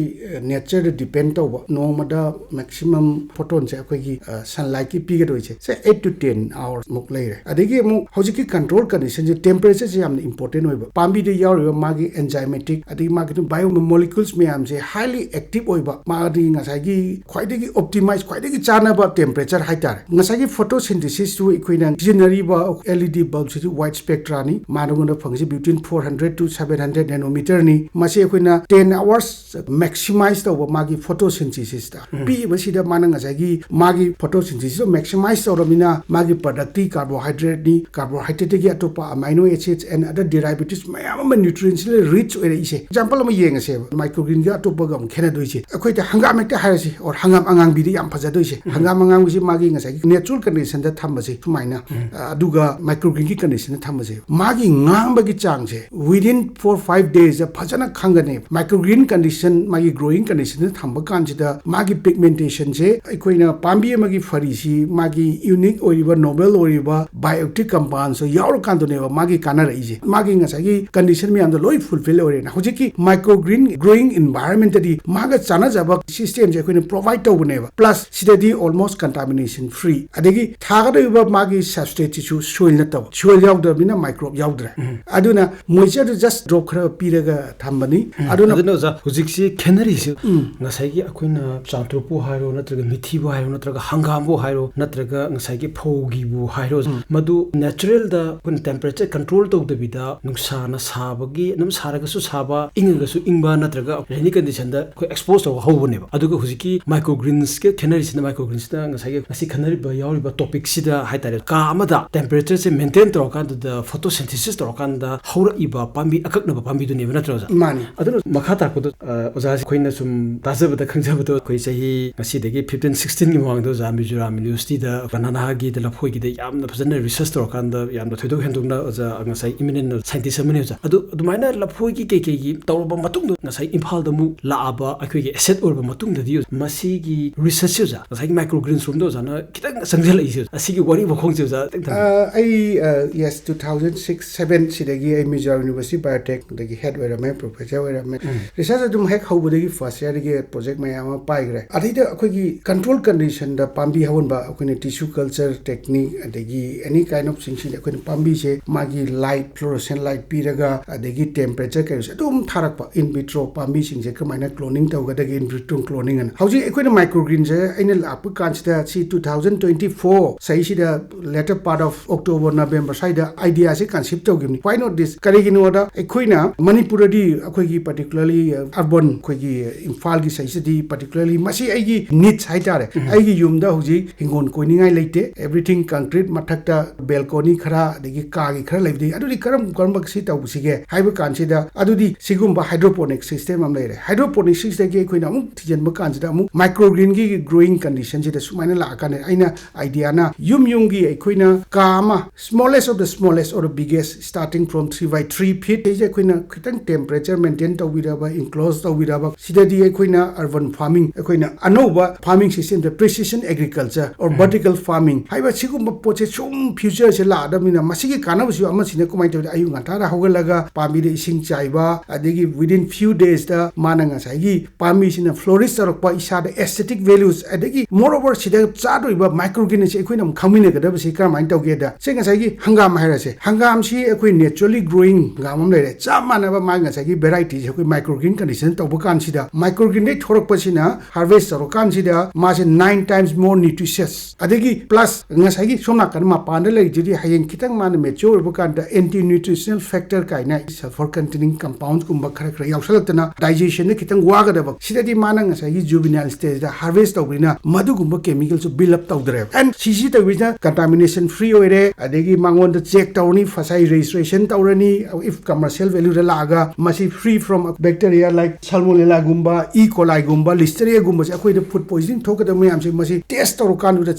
ꯅꯦꯆꯔꯗ ꯗꯤꯄꯦꯟ ꯇꯧꯕ, ꯅꯣꯡꯃꯗ ꯃꯦꯛꯁꯤꯃꯝ ꯐꯣꯇꯣꯟꯁꯦ ꯑꯩꯈꯣꯏꯒꯤ ꯁꯟꯂꯥꯏꯠꯀꯤ ꯄꯤꯒꯗꯣꯏꯁꯦ ꯁꯦ ꯑꯩꯠ ꯇꯨ ꯇꯦꯟ ꯑꯋꯥꯔꯁ ꯃꯨꯛ ꯂꯩꯔꯦ꯫ ꯑꯗꯒꯤ ꯑꯃꯨꯛ ꯍꯧꯖꯤꯛꯀꯤ ꯀꯟꯇ꯭ꯔꯣꯜ ꯀꯟꯗꯤꯁꯟꯁꯦ, ꯇꯦꯝꯄꯔꯦꯆꯔꯁꯦ ꯌꯥꯝꯅ ꯏꯝꯄꯣꯔꯇꯦꯟ ꯑꯣꯏꯕ, ꯄꯥꯝꯕꯤꯗ ꯌꯥꯎꯔꯤꯕ ꯃꯥꯒꯤ ꯑꯦꯟꯖꯥꯏꯃꯦꯇꯤꯛ ꯑꯗꯒꯤ ꯃꯥꯒꯤ ꯑꯗꯨꯝ ꯕꯥꯏꯑꯣ ꯃꯣꯂꯤꯀ꯭ꯌꯨꯜꯁ ꯃꯌꯥꯝꯁꯦ ꯍꯥꯏꯂꯤ ꯑꯦꯛꯇꯤꯞ ꯑꯣꯏꯕ, ꯃꯥꯗꯤ ꯉꯁꯥꯏꯒꯤ ꯈ꯭ꯋꯥꯏꯗꯒꯤ ꯑꯣꯞꯇꯤꯃꯥꯏꯖ, ꯈ꯭ꯋꯥꯏꯗꯒꯤ ꯆꯥꯟꯅꯕ ꯇꯦꯝꯄꯔꯦꯆꯔ ꯍꯥꯏꯇꯥꯔꯦ꯫ ꯉꯁꯥꯏꯒꯤ ꯐꯣꯇꯣꯁꯤꯟꯊꯦꯁꯤꯁꯇꯨ ꯑꯩꯈꯣꯏꯅ ꯁꯤꯖꯤꯟꯅꯔꯤꯕ ꯑꯦꯜ ꯏ ꯗꯤ ꯕꯜꯕꯁꯤꯁꯨ ꯋꯥꯏꯠ ꯁ꯭ꯄꯦꯛꯇ꯭ꯔꯥꯅꯤ, ꯃꯥꯅꯉꯣꯟꯗ ꯐꯪꯉꯤꯁꯦ between four hundred to seven hundred ꯅꯦꯅꯣꯃꯤꯇꯔꯅꯤ꯫ ꯃꯁꯤ ꯑꯩꯈꯣꯏꯅ ꯇꯦꯟ ꯑꯋꯥꯔꯁ ꯃꯦꯛꯁꯤꯃꯥꯏꯖ ꯇꯧꯕ ꯃꯥꯒꯤ ꯐꯣꯇꯣꯁꯤꯟꯊꯦꯁꯤꯁꯇ ꯄꯤꯕꯁꯤꯗ ꯃꯥꯅ ꯉꯁꯥꯏꯒꯤ ꯃꯥꯒꯤ ꯐꯣꯇꯣꯁꯤꯟꯊꯦꯁꯤꯁꯇꯣ ꯃꯦꯛꯁꯤꯃꯥꯏꯖ ꯇꯧꯔꯕꯅꯤꯅ ꯃꯥꯒꯤ ꯄ꯭ꯔꯗꯛꯇꯤ ꯀꯥꯔꯕꯣꯍꯥꯏꯗ꯭ꯔꯦꯠꯅꯤ, ꯀꯥꯔꯕꯣꯍꯥꯏꯗ꯭ꯔꯦꯠꯇꯒꯤ ꯑꯇꯣꯞꯄ ꯑꯃꯥꯏꯅꯣ ꯑꯦꯁꯤꯗꯁ ꯑꯦꯟ ꯑꯗꯔ ꯗꯦꯔꯥꯏꯚꯦꯇꯤꯚꯁ ꯃꯌꯥꯝ ꯑꯃ ꯅ꯭ꯌꯨꯇ꯭ꯔꯤꯌꯦꯟꯠꯁꯤꯅ ꯔꯤꯆ ꯑꯣꯏꯔꯛꯏꯁꯦ꯫ ꯑꯦꯛꯖꯥꯝꯄꯜ ꯑꯃ ꯌꯦꯡꯉꯁꯦꯕ, ꯃꯥꯏꯀ꯭ꯔꯣꯒ꯭ꯔꯤꯟꯒ ꯑꯇꯣꯞꯄꯒ ꯑꯃꯨꯛ ꯈꯦꯠꯅꯗꯣꯏꯁꯦ꯫ ꯑꯩꯈꯣꯏꯗ ꯍꯪꯒꯥꯝ ꯍꯦꯛꯇ ꯍꯥꯏꯔꯁꯤ, ꯑꯣꯔ ꯍꯪꯒꯥꯝ ꯑꯉꯥꯡꯕꯤꯗ ꯌꯥꯝ ꯐꯖꯗꯣꯏꯁꯦ꯫ ꯍꯪꯒꯥꯝ ꯑꯉꯥꯡꯕꯤꯁꯦ ꯃꯥꯒꯤ ꯉꯁꯥꯏꯒꯤ ꯅꯦꯆꯔꯦꯜ ꯀꯟꯗꯤꯁꯟꯗ ꯊꯝꯕꯁꯦ ꯁꯨꯃꯥꯏꯅ, ꯑ, ꯑꯗꯨꯒ ꯃꯥꯏꯀ꯭ꯔꯣꯒ꯭ꯔꯤꯟꯒꯤ ꯀꯟꯗꯤꯁꯟꯗ ꯊꯝꯕꯁꯦ, ꯃꯥꯒꯤ ꯉꯥꯡꯕꯒꯤ ꯆꯥꯡꯁꯦ within four five days ꯐꯖꯅ ꯈꯪꯒꯅꯦꯕ꯫ ꯃꯥꯏꯀ꯭ꯔꯣꯒ꯭ꯔꯤꯟ ꯀꯟꯗꯤꯁꯟ, ꯃꯥꯒꯤ ꯒ꯭ꯔꯣꯋꯤꯡ ꯀꯟꯗꯤꯁꯟꯗ ꯊꯝꯕ ꯀꯥꯟꯁꯤꯗ ꯃꯥꯒꯤ ꯄꯤꯒꯃꯦꯟꯇꯦꯁꯟꯁꯦ ꯑꯩꯈꯣꯏꯅ ꯄꯥꯝꯕꯤ ꯑꯃꯒꯤ ꯐꯔꯤꯁꯤ ꯃꯥꯒꯤ ꯌꯨꯅꯤꯛ ꯑꯣꯏꯔꯤꯕ, ꯅꯣꯕꯦꯜ ꯑꯣꯏꯔꯤꯕ ꯕꯥꯏꯑꯣꯑꯦꯛꯇꯤꯚ ꯀꯝꯄꯥꯎꯟꯁꯦ ꯌꯥꯎꯔꯀꯥꯟꯗꯅꯦꯕ ꯃꯥꯒꯤ ꯀꯥꯟꯅꯔꯛꯏꯁꯦ꯫ ꯃꯥꯒꯤ ꯉꯁꯥꯏꯒꯤ ꯀꯟꯗꯤꯁꯟ ꯃꯌꯥꯝꯗꯣ ꯂꯣꯏ ꯐꯨꯜꯐꯤꯜ ꯑꯣꯏꯔꯦꯅ꯫ ꯍꯧꯖꯤꯛꯀꯤ ꯃꯥꯏꯀ꯭ꯔꯣꯒ꯭ꯔꯤꯟ ꯒ꯭ꯔꯣꯋꯤꯡ ꯏꯟꯚꯥꯏꯔꯟꯃꯦꯟꯇꯗꯤ ꯃꯥꯒ ꯆꯥꯟꯅꯖꯕ ꯁꯤꯁꯇꯦꯝꯁꯦ ꯑꯩꯈꯣꯏꯅ ꯄ꯭ꯔꯣꯚꯥꯏꯗ ꯇꯧꯕꯅꯦꯕ꯫ ꯄ꯭ꯂꯁ ꯁꯤꯗꯗꯤ ꯑꯣꯜꯃꯣꯁ ꯀꯟꯇꯥꯃꯤꯅꯦꯁꯟ ꯐ꯭ꯔꯤ꯫ ꯑꯗꯒꯤ ꯊꯥꯒꯗꯧꯔꯤꯕ ꯃꯥꯒꯤ ꯁꯕꯁꯇ꯭ꯔꯦꯠꯁꯤꯁꯨ ꯁꯣꯏꯜ ꯅꯠꯇꯕ, ꯁꯣꯏꯜ ꯌꯥꯎꯗ꯭ꯔꯕꯅꯤꯅ ꯃꯥꯏꯀ꯭ꯔꯣꯕ ꯌꯥꯎꯗ꯭ꯔꯦ꯫ ꯑꯗꯨꯅ ꯃꯣꯏꯆꯔꯗꯨ ꯖꯁ ꯗ꯭ꯔꯣꯞ ꯈꯔ ꯄꯤꯔꯒ ꯊꯝꯕꯅꯤ꯫ ꯑꯗꯨꯅ ꯑꯗꯨꯅ ꯑꯣꯖꯥ, ꯍꯧꯖꯤꯛꯁꯤ ꯈꯦꯠꯅꯔꯤꯁꯦ ꯉꯁꯥꯏꯒꯤ ꯑꯩꯈꯣꯏꯅ ꯆꯥꯟꯇ꯭ꯔꯨꯛꯄꯨ ꯍꯥꯏꯔꯣ, ꯅꯠꯇ꯭ꯔꯒ ꯃꯤꯊꯤꯕꯨ ꯍꯥꯏꯔꯣ, ꯅꯠꯇ꯭ꯔꯒ ꯍꯪꯒꯥꯝꯕꯨ ꯍꯥꯏꯔꯣ, ꯅꯠꯇ꯭ꯔꯒ ꯉꯁꯥꯏꯒꯤ ꯐꯧꯒꯤꯕꯨ ꯍꯥꯏꯔꯣ, ꯃꯗꯨ ꯅꯦꯆꯔꯦꯜꯗ ꯑꯩꯈꯣꯏꯅ ꯇꯦꯝꯄꯔꯦꯆꯔ ꯀꯟꯇ꯭ꯔꯣꯜ ꯇꯧꯗꯕꯤꯗ ꯅꯨꯡꯁꯥꯅ ꯁꯥꯕꯒꯤ, ꯑꯗꯨꯝ ꯁꯥꯔꯒꯁꯨ ꯁꯥꯕ, ꯏꯪꯉꯒꯁꯨ ꯏꯪꯕ, ꯅꯠꯇ꯭ꯔꯒ ꯔꯦꯅꯤ ꯀꯟꯗꯤꯁꯟꯗ ꯑꯩꯈꯣꯏ ꯑꯦꯛꯁꯄꯣꯖ ꯇꯧꯕ ꯍꯧꯕꯅꯦꯕ꯫ ꯑꯗꯨꯒ ꯍꯧꯖꯤꯛꯀꯤ ꯃꯥꯏꯀ꯭ꯔꯣꯒ꯭ꯔꯤꯟꯁꯀ ꯈꯦꯠꯅꯔꯤꯁꯤꯅ, ꯃꯥꯏꯀ꯭ꯔꯣꯒ꯭ꯔꯤꯟꯁꯤꯅ ꯉꯁꯥꯏꯒꯤ ꯉꯁꯤ ꯈꯟꯅꯔꯤꯕ ꯌꯥꯎꯔꯤꯕ ꯇꯣꯄꯤꯛꯁꯤꯗ ꯍꯥꯏꯇꯥꯔꯦ, ꯀꯥ ꯑꯃꯗ ꯇꯦꯝꯄꯔꯦꯆꯔꯁꯦ ꯃꯦꯟꯇꯦꯟ ꯇꯧꯔꯀꯥꯟꯗꯨꯗ, ꯐꯣꯇꯣꯁꯤꯟꯊꯦꯁꯤꯁ ꯇꯧꯔꯀꯥꯟꯗ ꯍꯧꯔꯛꯏꯕ ꯄꯥꯝꯕꯤ ꯑꯀꯛꯅꯕ ꯄꯥꯝꯕꯤꯗꯨꯅꯦꯕ, ꯅꯠꯇ꯭ꯔꯣ ꯑꯣꯖꯥ? ꯃꯥꯅꯤ꯫ ꯑꯗꯨꯅ ꯃꯈꯥ ꯇꯥꯔꯛꯄꯗꯣ, ꯑ, ꯑꯣꯖꯥꯁꯦ ꯑꯩꯈꯣꯏꯅ ꯁꯨꯝ ꯇꯥꯖꯕꯗ, ꯈꯪꯖꯕꯗꯣ, ꯑꯩꯈꯣꯏ ꯆꯍꯤ ꯉꯁꯤꯗꯒꯤ fifteen sixteen ꯒꯤ ꯃꯃꯥꯡꯗ ꯑꯣꯖꯥ ꯃꯤꯖꯣꯔꯥꯝ ꯌꯨꯅꯤꯚꯔꯁꯤꯇꯤꯗ ꯕꯅꯥꯅꯥꯒꯤꯗ, ꯂꯐꯣꯏꯒꯤꯗ ꯌꯥꯝꯅ ꯐꯖꯅ research ꯇꯧꯔꯀꯥꯟꯗ, ꯌꯥꯝꯅ ꯊꯣꯏꯗꯣꯛ ꯍꯦꯟꯗꯣꯛꯅ ꯑꯣꯖꯥ ꯉꯁꯥꯏ eminent scientist ꯑꯃꯅꯤ ꯑꯣꯖꯥ꯫ ꯑꯗꯨ ꯑꯗꯨꯃꯥꯏꯅ ꯂꯐꯣꯏꯒꯤ ꯀꯩꯀꯩꯒꯤ ꯇꯧꯔꯕ ꯃꯇꯨꯡꯗ, ꯉꯁꯥꯏ ꯏꯝꯐꯥꯜꯗ ꯑꯃꯨꯛ ꯂꯥꯛꯑꯕ, ꯑꯩꯈꯣꯏꯒꯤ asset ꯑꯣꯏꯔꯕ ꯃꯇꯨꯡꯗꯗꯤ, ꯃꯁꯤꯒꯤ research ꯁꯦ ꯑꯣꯖꯥ, ꯉꯁꯥꯏꯒꯤ microgreens ꯔꯣꯝꯗ ꯑꯣꯖꯥꯅ ꯈꯤꯇꯪ ꯆꯪꯁꯤꯜꯂꯛꯏꯁꯦ, ꯑꯁꯤꯒꯤ ꯋꯥꯔꯤ ꯃꯈꯣꯡꯁꯦ ꯑꯣꯖꯥ ꯈꯤꯇꯪ ꯊꯝꯕꯤꯌꯨ꯫ ꯑ, ꯑꯩ, ꯑ, yes, two thousand six seven ꯁꯤꯗꯒꯤ ꯑꯩ ꯃꯤꯖꯣꯔꯥꯝ ꯌꯨꯅꯤꯚꯔꯁꯤꯇꯤ ꯕꯥꯏꯑꯣꯇꯦꯛꯇꯒꯤ head ꯑꯣꯏꯔꯝꯃꯦ, professor ꯑꯣꯏꯔꯝꯃꯦ꯫ Research ꯑꯗꯨꯝ ꯍꯦꯛ ꯍꯧꯕꯗꯒꯤ first year ꯒꯤ project ꯃꯌꯥꯝ ꯑꯃ ꯄꯥꯏꯈ꯭ꯔꯦ꯫ ꯑꯗꯩꯗ ꯑꯩꯈꯣꯏꯒꯤ control condition ꯗ ꯄꯥꯝꯕꯤ ꯍꯧꯍꯟꯕ, ꯑꯩꯈꯣꯏꯅ tissue culture technique, ꯑꯗꯒꯤ any kind of ꯁꯤꯡꯁꯤꯗ ꯑꯩꯈꯣꯏꯅ ꯄꯥꯝꯕꯤꯁꯦ ꯃꯥꯒꯤ light, fluorescent light ꯄꯤꯔꯒ, ꯑꯗꯒꯤ temperature ꯀꯩꯅꯣꯁꯦ ꯑꯗꯨꯝ ꯊꯥꯔꯛꯄ, in vitro ꯄꯥꯝꯕꯤꯁꯤꯡꯁꯦ ꯀꯃꯥꯏꯅ cloning ꯇꯧꯒꯗꯒꯦ, in vitro cloning ꯑꯅ꯫ ꯍꯧꯖꯤꯛ ꯑꯩꯈꯣꯏꯅ microgreen ꯁꯦ ꯑꯩꯅ ꯂꯥꯛꯄ ꯀꯥꯟꯁꯤꯗ, ꯁꯤ two thousand twenty four ꯆꯍꯤꯁꯤꯗ latter part of October, November ꯁ꯭ꯋꯥꯏꯗ idea ꯁꯦ conceive ꯇꯧꯈꯤꯕꯅꯤ꯫ Why not this? ꯀꯔꯤꯒꯤꯅꯣꯗ, ꯑꯩꯈꯣꯏꯅ ꯃꯅꯤꯄꯨꯔꯗꯗꯤ, ꯑꯩꯈꯣꯏꯒꯤ particularly urban, ꯑꯩꯈꯣꯏꯒꯤ ꯏꯝꯐꯥꯜꯒꯤ ꯁꯤꯗꯗꯤ particularly, ꯃꯁꯤ ꯑꯩꯒꯤ niche ꯍꯥꯏꯇꯥꯔꯦ꯫ ꯑꯩꯒꯤ ꯌꯨꯝꯗ ꯍꯧꯖꯤꯛ ꯍꯤꯡꯒꯣꯜ ꯀꯣꯏꯅꯤꯡꯉꯥꯏ ꯂꯩꯇꯦ, everything concrete, ꯃꯊꯛꯇ balcony ꯈꯔ, ꯑꯗꯒꯤ ꯀꯥꯒꯤ ꯈꯔ ꯂꯩꯕꯗꯒꯤ, ꯑꯗꯨꯗꯤ ꯀꯔꯝ ꯀꯔꯝꯕ ꯁꯤ ꯇꯧꯁꯤꯒꯦ ꯍꯥꯏꯕ ꯀꯥꯟꯁꯤꯗ, ꯑꯗꯨꯗꯤ ꯁꯤꯒꯨꯝꯕ hydroponic system ꯑꯃ ꯂꯩꯔꯦ꯫ Hydroponic ꯁꯤꯗꯒꯤ ꯑꯩꯈꯣꯏꯅ ꯑꯃꯨꯛ ꯊꯤꯖꯤꯟꯕ ꯀꯥꯟꯁꯤꯗ, ꯑꯃꯨꯛ microgreen ꯒꯤ growing condition ꯁꯤꯗ ꯁꯨꯃꯥꯏꯅ ꯂꯥꯛꯑꯀꯥꯟꯗ, ꯑꯩꯅ idea ꯅ ꯌꯨꯝ ꯌꯨꯝꯒꯤ ꯑꯩꯈꯣꯏꯅ ꯀꯥ ꯑꯃ, smallest of the smallest or the biggest, starting from three by three feet ꯁꯤꯁꯦ ꯑꯩꯈꯣꯏꯅ ꯈꯤꯇꯪ temperature maintain ꯇꯧꯕꯤꯔꯕ, enclose ꯇꯧꯕꯤꯔꯕ, ꯁꯤꯗꯗꯤ ꯑꯩꯈꯣꯏꯅ urban farming, ꯑꯩꯈꯣꯏꯅ ꯑꯅꯧꯕ farming system the precision agriculture or vertical farming ꯍꯥꯏꯕ ꯁꯤꯒꯨꯝꯕ ꯄꯣꯠꯁꯦ ꯁꯨꯝ future ꯁꯦ ꯂꯥꯛꯑꯗꯕꯅꯤꯅ, ꯃꯁꯤꯒꯤ ꯀꯥꯟꯅꯕꯁꯨ ꯑꯃꯁꯤꯅ ꯀꯃꯥꯏꯅ ꯇꯧꯔꯤ? ꯑꯌꯨꯛ ꯉꯟꯇꯥꯗ ꯍꯧꯒꯠꯂꯒ ꯄꯥꯝꯕꯤꯗ ꯏꯁꯤꯡ ꯆꯥꯏꯕ, ꯑꯗꯒꯤ within few days ꯗ ꯃꯥꯅ ꯉꯁꯥꯏꯒꯤ ꯄꯥꯝꯕꯤꯁꯤꯅ flourish ꯇꯧꯔꯛꯄ, ꯏꯁꯥꯗ aesthetic values, ꯑꯗꯒꯤ moreover ꯁꯤꯗ ꯆꯥꯗꯣꯔꯤꯕ microgreen ꯑꯁꯤ ꯑꯩꯈꯣꯏꯅ ꯑꯃꯨꯛ ꯈꯪꯃꯤꯟꯅꯒꯗꯕꯁꯤ ꯀꯔꯝꯍꯥꯏꯅ ꯇꯧꯒꯦꯗ, ꯁꯦ ꯉꯁꯥꯏꯒꯤ ꯍꯪꯒꯥꯝ ꯍꯥꯏꯔꯁꯦ, ꯍꯪꯒꯥꯝꯁꯤ ꯑꯩꯈꯣꯏ naturally growing ꯍꯪꯒꯥꯝ ꯑꯃ ꯂꯩꯔꯦ, ꯆꯞ ꯃꯥꯟꯅꯕ ꯃꯥꯒꯤ ꯉꯁꯥꯏꯒꯤ variety ꯁꯦ ꯑꯩꯈꯣꯏ microgreen condition ꯇꯧꯕ ꯀꯥꯟꯁꯤꯗ, microgreen ꯗꯩ ꯊꯣꯔꯛꯄꯁꯤꯅ harvest ꯇꯧꯔꯀꯥꯟꯁꯤꯗ ꯃꯥꯁꯦ nine times more nutritious, ꯑꯗꯒꯤ plus ꯉꯁꯥꯏꯒꯤ ꯁꯣꯝ ꯅꯥꯀꯟ ꯃꯄꯥꯟꯗ ꯂꯩꯔꯤꯗꯨꯗꯤ ꯍꯌꯦꯡ ꯈꯤꯇꯪ ꯃꯥꯅ mature ꯑꯣꯏꯕ ꯀꯥꯟꯗ anti nutritional factor ꯀꯥꯏꯅ sulfur containing compound ꯀꯨꯝꯕ ꯈꯔ ꯈꯔ ꯌꯥꯎꯁꯜꯂꯛꯇꯅ digestion ꯗ ꯈꯤꯇꯪ ꯋꯥꯒꯗꯕ, ꯁꯤꯗꯗꯤ ꯃꯥꯅ ꯉꯁꯥꯏꯒꯤ juvenile stage ꯗ harvest ꯇꯧꯕꯅꯤꯅ ꯃꯗꯨꯒꯨꯝꯕ chemical ꯁꯨ build up ꯇꯧꯗ꯭ꯔꯦꯕ꯫ And ꯁꯤꯁꯤ ꯇꯧꯕꯁꯤꯅ contamination free ꯑꯣꯏꯔꯦ, ꯑꯗꯒꯤ ꯃꯉꯣꯟꯗ check ꯇꯧꯔꯅꯤ, ꯉꯁꯥꯏ registration ꯇꯧꯔꯅꯤ, if commercial ꯚꯦꯂ꯭ꯌꯨꯗ ꯂꯥꯛꯑꯒ ꯃꯁꯤ free from bacteria like salmonella ꯒꯨꯝꯕ, E coli ꯒꯨꯝꯕ, Listeria ꯒꯨꯝꯕꯁꯦ ꯑꯩꯈꯣꯏꯗ food poisoning ꯊꯣꯛꯀꯗꯕ ꯃꯌꯥꯝꯁꯦ ꯃꯁꯤ test ꯇꯧꯔꯀꯥꯟꯗꯨꯗ